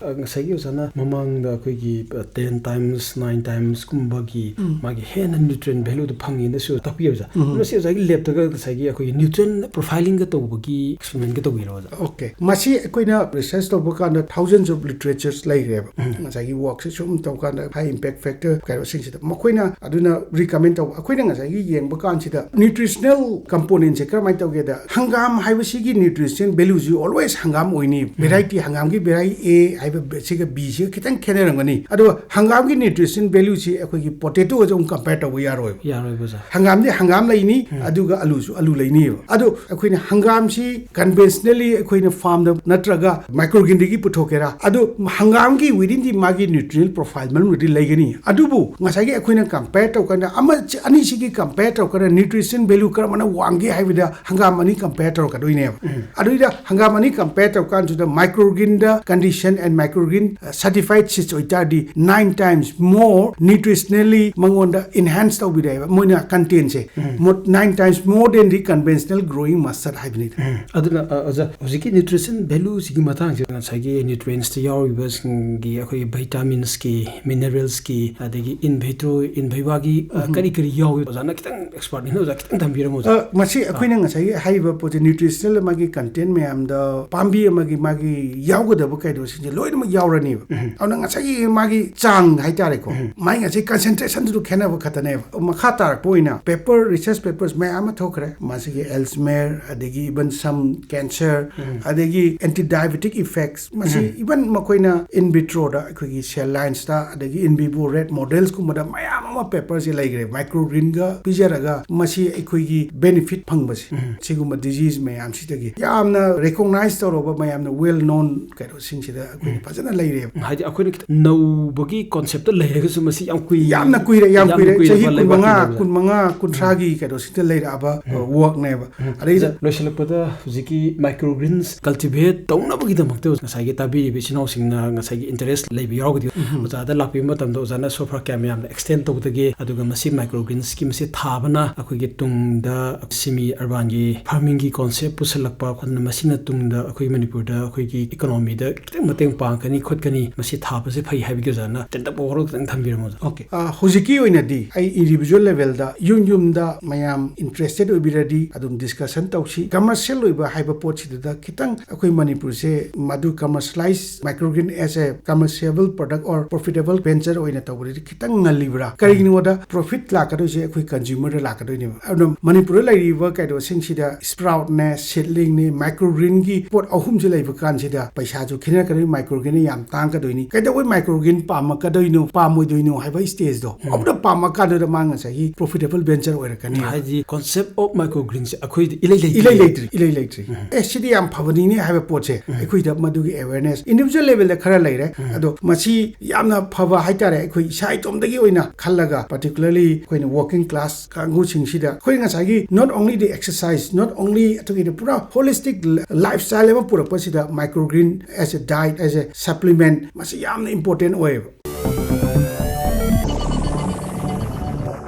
ꯑ, ꯉꯁꯥꯏꯒꯤ ꯑꯣꯖꯥꯅ ꯃꯃꯥꯡꯗ ꯑꯩꯈꯣꯏꯒꯤ, ꯑ, ten times, nine timesꯀꯨꯝꯕꯒꯤ ꯃꯥꯒꯤ ꯍꯦꯟꯅ nutrient valueꯗꯨ ꯐꯪꯉꯦꯅꯁꯨ ꯇꯥꯛꯄꯤꯌꯦ ꯑꯣꯖꯥ꯫ ꯃꯁꯤ ꯑꯣꯖꯥꯒꯤ labꯇꯒ ꯉꯁꯥꯏꯒꯤ ꯑꯩꯈꯣꯏꯒꯤ nutrient profilingꯒ ꯇꯧꯕꯒꯤ experimentꯀ ꯇꯧꯕꯤꯔꯣ ꯑꯣꯖꯥ? Okay, ꯃꯁꯤ ꯑꯩꯈꯣꯏꯅ research ꯇꯧꯕ ꯀꯥꯟꯗ thousands of literatures ꯂꯩꯈ꯭ꯔꯦꯕ꯫ ꯎꯝ꯫ ꯉꯁꯥꯏꯒꯤ workꯁꯦ ꯁꯨꯝ ꯇꯧꯀꯥꯟꯗ high impact factor ꯀꯩꯅꯣꯁꯤꯡꯁꯤꯗ ꯃꯈꯣꯏꯅ ꯑꯗꯨꯅ recommend ꯇꯧꯕ꯫ ꯑꯩꯈꯣꯏꯅ ꯉꯁꯥꯏꯒꯤ ꯌꯦꯡꯕ ꯀꯥꯟꯁꯤꯗ nutritional componentꯁꯦ ꯀꯔꯝꯍꯥꯏꯅ ꯇꯧꯒꯦꯗ, ꯍꯪꯒꯥꯝ ꯍꯥꯏꯕꯁꯤꯒꯤ nutrition valueꯁꯤ always ꯍꯪꯒꯥꯝ ꯑꯣꯏꯅꯤ꯫ ꯎꯝ꯫ Variety, ꯍꯪꯒꯥꯝꯒꯤ variety A ꯍꯥꯏꯕ ꯁꯤꯒ Bꯁꯤꯒ ꯈꯤꯇꯪ ꯈꯦꯠꯅꯔꯝꯒꯅꯤ꯫ ꯑꯗꯨꯒ ꯍꯪꯒꯥꯝꯒꯤ nutrition valueꯁꯤ ꯑꯩꯈꯣꯏꯒꯤ potatoꯒ ꯑꯃꯨꯛ compare ꯇꯧꯕ ꯌꯥꯔꯣꯏꯕ꯫ ꯌꯥꯔꯣꯏꯕ ꯑꯣꯖꯥ꯫ ꯍꯪꯒꯥꯝꯗꯤ ꯍꯪꯒꯥꯝ ꯂꯩꯅꯤ, ꯎꯝ꯫ ꯑꯗꯨꯒ ꯑꯂꯨꯁꯨ ꯑꯂꯨ ꯂꯩꯅꯤꯕ꯫ ꯑꯗꯣ ꯑꯩꯈꯣꯏꯅ ꯍꯪꯒꯥꯝꯁꯤ conventionally ꯑꯩꯈꯣꯏꯅ farmꯗ ꯅꯠꯇ꯭ꯔꯒ micrograinꯗꯒꯤ ꯄꯨꯊꯣꯛꯀꯦꯔꯥ, ꯑꯗꯣ ꯍꯪꯒꯥꯝꯒꯤ withinꯗꯤ ꯃꯥꯒꯤ nutritional profile ꯃꯅꯨꯡꯗꯗꯤ ꯂꯩꯒꯅꯤ꯫ ꯑꯗꯨꯕꯨ ꯉꯁꯥꯏꯒꯤ ꯑꯩꯈꯣꯏꯅ compare ꯇꯧꯔꯀꯥꯟꯗ ꯑꯃ, ꯑꯅꯤꯁꯤꯒꯤ compare ꯇꯧꯔꯀꯥꯟꯗ nutrition value ꯀꯔꯝꯕꯅ ꯋꯥꯡꯒꯦ ꯍꯥꯏꯕꯗ ꯍꯪꯒꯥꯝ ꯑꯅꯤ compare ꯇꯧꯔꯛꯀꯗꯣꯏꯅꯦꯕ꯫ ꯎꯝ꯫ ꯑꯗꯨꯏꯗ ꯍꯪꯒꯥꯝ ꯑꯅꯤ compare ꯇꯧꯔꯀꯥꯟꯁꯤꯗ micrograinꯗ condition and micrograin, uh, certified seeds ꯑꯣꯏꯇꯥꯔꯗꯤ nine times more nutritionally ꯃꯉꯣꯟꯗ enhance ꯇꯧꯕꯤꯔꯛꯑꯦꯕ ꯃꯣꯏꯅ contentꯁꯦ꯫ ꯎꯝ꯫ Mo-, nine times more than the conventional growing mustard ꯍꯥꯏꯕꯅꯤ꯫ ꯎꯝ꯫ ꯑꯗꯨꯅ, ꯑ, ꯑꯣꯖꯥ, ꯍꯧꯖꯤꯛꯀꯤ nutrition valueꯁꯤꯒꯤ ꯃꯇꯥꯡꯁꯦ ꯉꯁꯥꯏꯒꯤ nutrientsꯇ ꯌꯥꯎꯔꯤꯕꯁꯤꯡꯒꯤ ꯑꯩꯈꯣꯏꯒꯤ vitaminsꯀꯤ, mineralsꯀꯤ, ꯑꯗꯒꯤ in vitro, in vivoꯒꯤ, ꯑ, ꯎꯝ꯫ ꯀꯔꯤ ꯀꯔꯤ ꯌꯥꯎꯏ? ꯑꯣꯖꯥꯅ ꯈꯤꯇꯪ expertꯅꯤꯅ ꯑꯣꯖꯥ ꯈꯤꯇꯪ ꯊꯝꯕꯤꯔꯝꯃꯣ ꯑꯣꯖꯥ꯫ ꯑ, ꯃꯁꯤ ꯑꯩꯈꯣꯏꯅ ꯉꯁꯥꯏꯒꯤ ꯍꯥꯏꯔꯤꯕ ꯄꯣꯠꯁꯦ nutritional ꯃꯥꯒꯤ content ꯃꯌꯥꯝꯗ ꯄꯥꯝꯕꯤ ꯑꯃꯒꯤ ꯃꯥꯒꯤ ꯌꯥꯎꯒꯗꯕ ꯀꯩꯅꯣꯁꯤꯡꯁꯦ ꯂꯣꯏꯅꯃꯛ ꯌꯥꯎꯔꯅꯤꯕ꯫ ꯎꯝ꯫ ꯑꯗꯨꯅ ꯉꯁꯥꯏꯒꯤ ꯃꯥꯒꯤ ꯆꯥꯡ ꯍꯥꯏꯇꯥꯔꯦꯀꯣ, ꯎꯝ꯫ ꯃꯥꯒꯤ ꯉꯁꯥꯏ concentrationꯗꯨ ꯈꯦꯠꯅꯕ ꯈꯛꯇꯅꯦꯕ꯫ ꯃꯈꯥ ꯇꯥꯔꯛꯄ ꯑꯣꯏꯅ paper, research papers ꯃꯌꯥꯝ ꯑꯃ ꯊꯣꯛꯈ꯭ꯔꯦ꯫ ꯃꯁꯤꯒꯤ Alzheimer, ꯑꯗꯒꯤ even some cancer, ꯎꯝ꯫ ꯑꯗꯒꯤ anti-diabetic effects, ꯃꯁꯤ ꯎꯝ꯫ Even ꯃꯈꯣꯏꯅ in vitroꯗ ꯑꯩꯈꯣꯏꯒꯤ cell linesꯇ, ꯑꯗꯒꯤ in vivo rat modelsꯀꯨꯝꯕꯗ ꯃꯌꯥꯝ ꯑꯃ paperꯁꯦ ꯂꯩꯈ꯭ꯔꯦ꯫ Micrograinꯒ ꯄꯤꯖꯔꯒ ꯃꯁꯤ ꯑꯩꯈꯣꯏꯒꯤ benefit ꯐꯪꯕꯁꯦ, ꯎꯝ꯫ ꯁꯤꯒꯨꯝꯕ disease ꯃꯌꯥꯝꯁꯤꯗꯒꯤ ꯌꯥꯝꯅ recognize ꯇꯧꯔꯕ, ꯃꯌꯥꯝꯅ well known ꯀꯩꯅꯣꯁꯤꯡꯁꯤꯗ ꯑꯩꯈꯣꯏꯅ ꯎꯝ꯫ ꯐꯖꯅ ꯂꯩꯔꯦꯕ꯫ ꯎꯝ, ꯍꯥꯏꯗꯤ ꯑꯩꯈꯣꯏꯅ ꯈꯤꯇꯪ ꯅꯧꯕꯒꯤ conceptꯇ ꯂꯩꯔꯒꯁꯨ ꯃꯁꯤ ꯌꯥꯝ ꯀꯨꯏ-, ꯌꯥꯝꯅ ꯀꯨꯏꯔꯦ, ꯌꯥꯝ ꯌꯥꯝꯅ ꯀꯨꯏꯔꯦ꯫ ꯀꯨꯏꯔꯕ ꯆꯍꯤ ꯂꯩꯕꯥꯛꯀꯤ ꯀꯨꯟꯃꯉꯥ, ꯂꯝꯅꯦꯕ꯫ ꯀꯨꯟꯃꯉꯥ, ꯀꯨꯟꯊ꯭ꯔꯥꯒꯤ ꯎꯝ꯫ ꯀꯩꯅꯣꯁꯤꯗ ꯂꯩꯔꯛꯑꯕ, ꯎꯝ꯫ ꯑ, workꯅꯦꯕ꯫ ꯎꯝ꯫ ꯑꯗꯩꯗ ꯑꯣꯖꯥ, ꯂꯣꯏꯁꯤꯜꯂꯛꯄꯗ ꯍꯧꯖꯤꯛꯀꯤ microgreens cultivate ꯇꯧꯅꯕꯒꯤꯗꯃꯛꯇ ꯉꯁꯥꯏꯒꯤ ꯇꯥꯕꯤꯔꯤꯕ ꯏꯆꯤꯟ ꯏꯅꯥꯎꯁꯤꯡꯅ ꯉꯁꯥꯏꯒꯤ interest ꯂꯩꯕ ꯌꯥꯎꯔꯒꯗꯤ ꯎꯝ꯫ ꯑꯣꯖꯥꯗ ꯂꯥꯛꯄꯤꯕ ꯃꯇꯝꯗ ꯑꯣꯖꯥꯅ so far ꯀꯌꯥꯝ ꯌꯥꯝꯅ extend ꯇꯧꯒꯗꯒꯦ, ꯑꯗꯨꯒ ꯃꯁꯤ microgreensꯀꯤ ꯃꯁꯤ ꯊꯥꯕꯅ ꯑꯩꯈꯣꯏꯒꯤ ꯇꯨꯡꯗ semi urbanꯒꯤ farmingꯒꯤ concept ꯄꯨꯁꯜꯂꯛꯄ, ꯑꯗꯨꯅ ꯃꯁꯤꯅ ꯇꯨꯡꯗ ꯑꯩꯈꯣꯏ ꯃꯅꯤꯄꯨꯔꯗ ꯑꯩꯈꯣꯏꯒꯤ economyꯗ ꯈꯤꯇꯪ ꯃꯇꯦꯡ ꯄꯥꯡꯒꯅꯤ ꯈꯣꯠꯀꯅꯤ, ꯃꯁꯤ ꯊꯥꯕꯁꯦ ꯐꯩ ꯍꯥꯏꯕꯒꯤ ꯑꯣꯖꯥꯅ ꯇꯦꯟꯇꯛꯄ ꯋꯥꯔꯣꯜ ꯈꯤꯇꯪ ꯊꯝꯕꯤꯔꯝꯃꯣ ꯑꯣꯖꯥ꯫ Okay. ꯑ, ꯍꯧꯖꯤꯛꯀꯤ ꯑꯣꯏꯅꯗꯤ ꯑꯩ individual levelꯗ ꯌꯨꯝ ꯌꯨꯝꯗ ꯃꯌꯥꯝ interested ꯑꯣꯏꯕꯤꯔꯗꯤ ꯑꯗꯨꯝ ꯗꯤꯁꯀꯁꯟ ꯇꯧꯁꯤ꯫ ꯀꯃꯔꯁꯤꯌꯦꯜ ꯑꯣꯏꯕ ꯍꯥꯏꯕ ꯄꯣꯠꯁꯤꯗ ꯈꯤꯇꯪ ꯑꯩꯈꯣꯏ ꯃꯅꯤꯄꯨꯔꯁꯦ ꯃꯗꯨ commercialize microgreen as a commerciable product or profitable venture ꯑꯣꯏꯅ ꯇꯧꯕꯗꯗꯤ ꯈꯤꯇꯪ ꯉꯜꯂꯤꯕ꯭ꯔꯥ? ꯀꯔꯤꯒꯤꯅꯣꯗ ꯄ꯭ꯔꯣꯐꯤꯠ ꯂꯥꯛꯀꯗꯣꯏꯁꯦ ꯑꯩꯈꯣꯏ ꯀꯟꯖ꯭ꯌꯨꯃꯔꯗ ꯂꯥꯛꯀꯗꯣꯏꯅꯦꯕ꯫ ꯑꯗꯨꯅ ꯃꯅꯤꯄꯨꯔꯗ ꯂꯩꯔꯤꯕ ꯀꯩꯅꯣꯁꯤꯡꯁꯤꯗ ꯁ꯭ꯄ꯭ꯔꯥꯎꯠꯅꯦ, ꯁꯤꯗꯂꯤꯡꯅꯦ, ꯃꯥꯏꯀ꯭ꯔꯣꯒ꯭ꯔꯤꯟꯒꯤ ꯄꯣꯠ ꯑꯍꯨꯝꯁꯦ ꯂꯩꯕ ꯀꯥꯟꯁꯤꯗ ꯄꯩꯁꯥꯁꯨ ꯈꯦꯠꯅꯔꯛꯀꯗꯣꯏꯅꯤ, ꯃꯥꯏꯀ꯭ꯔꯣꯒ꯭ꯔꯤꯟꯅ ꯌꯥꯝ ꯇꯥꯡꯒꯗꯣꯏꯅꯤ꯫ ꯀꯩꯗꯧꯕꯩ ꯃꯥꯏꯀ꯭ꯔꯣꯒ꯭ꯔꯤꯟ ꯄꯥꯝꯃꯛꯀꯗꯣꯏꯅꯣ, ꯄꯥꯝꯃꯣꯏꯗꯣꯏꯅꯣ ꯍꯥꯏꯕ ꯁ꯭ꯇꯦꯖꯇꯣ ꯑꯗꯨꯗ ꯄꯥꯝꯃꯛꯀꯥꯟꯗꯨꯗ ꯃꯥ ꯉꯁꯥꯏꯒꯤ ꯄ꯭ꯔꯣꯐꯤꯇꯦꯕꯜ ꯚꯦꯟꯆꯔ ꯑꯣꯏꯔꯛꯀꯅꯤ꯫ ꯍꯥꯏꯗꯤ concept of microgreens ꯑꯩꯈꯣꯏꯗꯤ ꯏꯂꯩ ꯂꯩꯇ꯭ꯔꯤ꯫ ꯏꯂꯩ ꯂꯩꯇ꯭ꯔꯤ, ꯏꯂꯩ ꯂꯩꯇ꯭ꯔꯤ꯫ ꯑꯦ, ꯁꯤꯗꯤ ꯌꯥꯝ ꯐꯕꯅꯤꯅꯦ ꯍꯥꯏꯕ ꯄꯣꯠꯁꯦ ꯑꯩꯈꯣꯏꯗ ꯃꯗꯨꯒꯤ ꯑꯦꯋꯦꯔꯅꯦꯁ individual level ꯗ ꯈꯔ ꯂꯩꯔꯦ꯫ ꯑꯗꯣ ꯃꯁꯤ ꯌꯥꯝꯅ ꯐꯕ ꯍꯥꯏꯇꯥꯔꯦ, ꯑꯩꯈꯣꯏ ꯏꯁꯥ ꯏꯇꯣꯝꯗꯒꯤ ꯑꯣꯏꯅ ꯈꯜꯂꯒ, particularly ꯑꯩꯈꯣꯏꯅ working class ꯀꯥꯡꯕꯨꯁꯤꯡꯁꯤꯗ ꯑꯩꯈꯣꯏ ꯉꯁꯥꯏꯒꯤ not only the exercise, not only ꯑꯗꯨꯒꯤꯗꯤ ꯄꯨꯔꯥ holistic lifestyle ꯑꯃ ꯄꯨꯔꯛꯄꯁꯤꯗ microgreen as a diet, as a supplement, ꯃꯁꯤ ꯌꯥꯝꯅ important ꯑꯣꯏꯌꯦꯕ꯫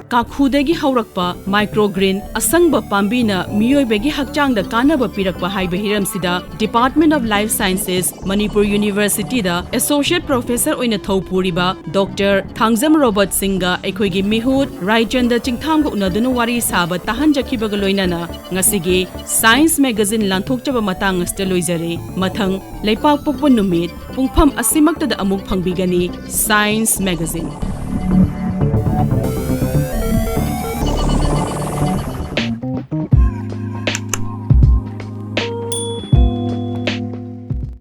ꯀꯥꯈꯨꯗꯒꯤ ꯍꯧꯔꯛꯄ ꯃꯥꯏꯀ꯭ꯔꯣꯒ꯭ꯔꯤꯟ ꯑꯁꯪꯕ ꯄꯥꯝꯕꯤꯅ ꯃꯤꯑꯣꯏꯕꯒꯤ ꯍꯛꯆꯥꯡꯗ ꯀꯥꯟꯅꯕ ꯄꯤꯔꯛꯄ ꯍꯥꯏꯕ ꯍꯤꯔꯝꯁꯤꯗ Department of Life Sciences, Manipur ꯌꯨꯅꯤꯚꯔꯁꯤꯇꯤꯗ ꯑꯦꯁꯣꯁꯤꯌꯦꯠ ꯄ꯭ꯔꯣꯐꯦꯁꯔ ꯑꯣꯏꯅ ꯊꯧ ꯄꯨꯔꯤꯕ ꯗꯣꯛꯇꯔ ꯊꯥꯡꯖꯝ ꯔꯣꯕꯔꯠ ꯁꯤꯡꯒ ꯑꯩꯈꯣꯏꯒꯤ ꯃꯤꯍꯨꯠ ꯔꯥꯏꯆꯟꯗ ꯆꯤꯡꯊꯥꯝꯒ ꯎꯅꯗꯨꯅ ꯋꯥꯔꯤ ꯁꯥꯕ ꯇꯥꯍꯟꯖꯈꯤꯕꯒ ꯂꯣꯏꯅꯅ ꯉꯁꯤꯒꯤ ꯁꯥꯏꯟꯁ ꯃꯦꯒꯥꯖꯤꯟ ꯂꯥꯟꯊꯣꯛꯆꯕ ꯃꯇꯥꯡ ꯑꯁꯤꯗ ꯂꯣꯏꯖꯔꯦ꯫ ꯃꯊꯪ ꯂꯩꯄꯥꯛꯄꯣꯛꯄ ꯅꯨꯃꯤꯠ ꯄꯨꯡꯐꯝ ꯑꯁꯤꯃꯛꯇꯗ ꯑꯃꯨꯛ ꯐꯪꯕꯤꯒꯅꯤ ꯁꯥꯏꯟꯁ ꯃꯦꯒꯥꯖꯤꯟ꯫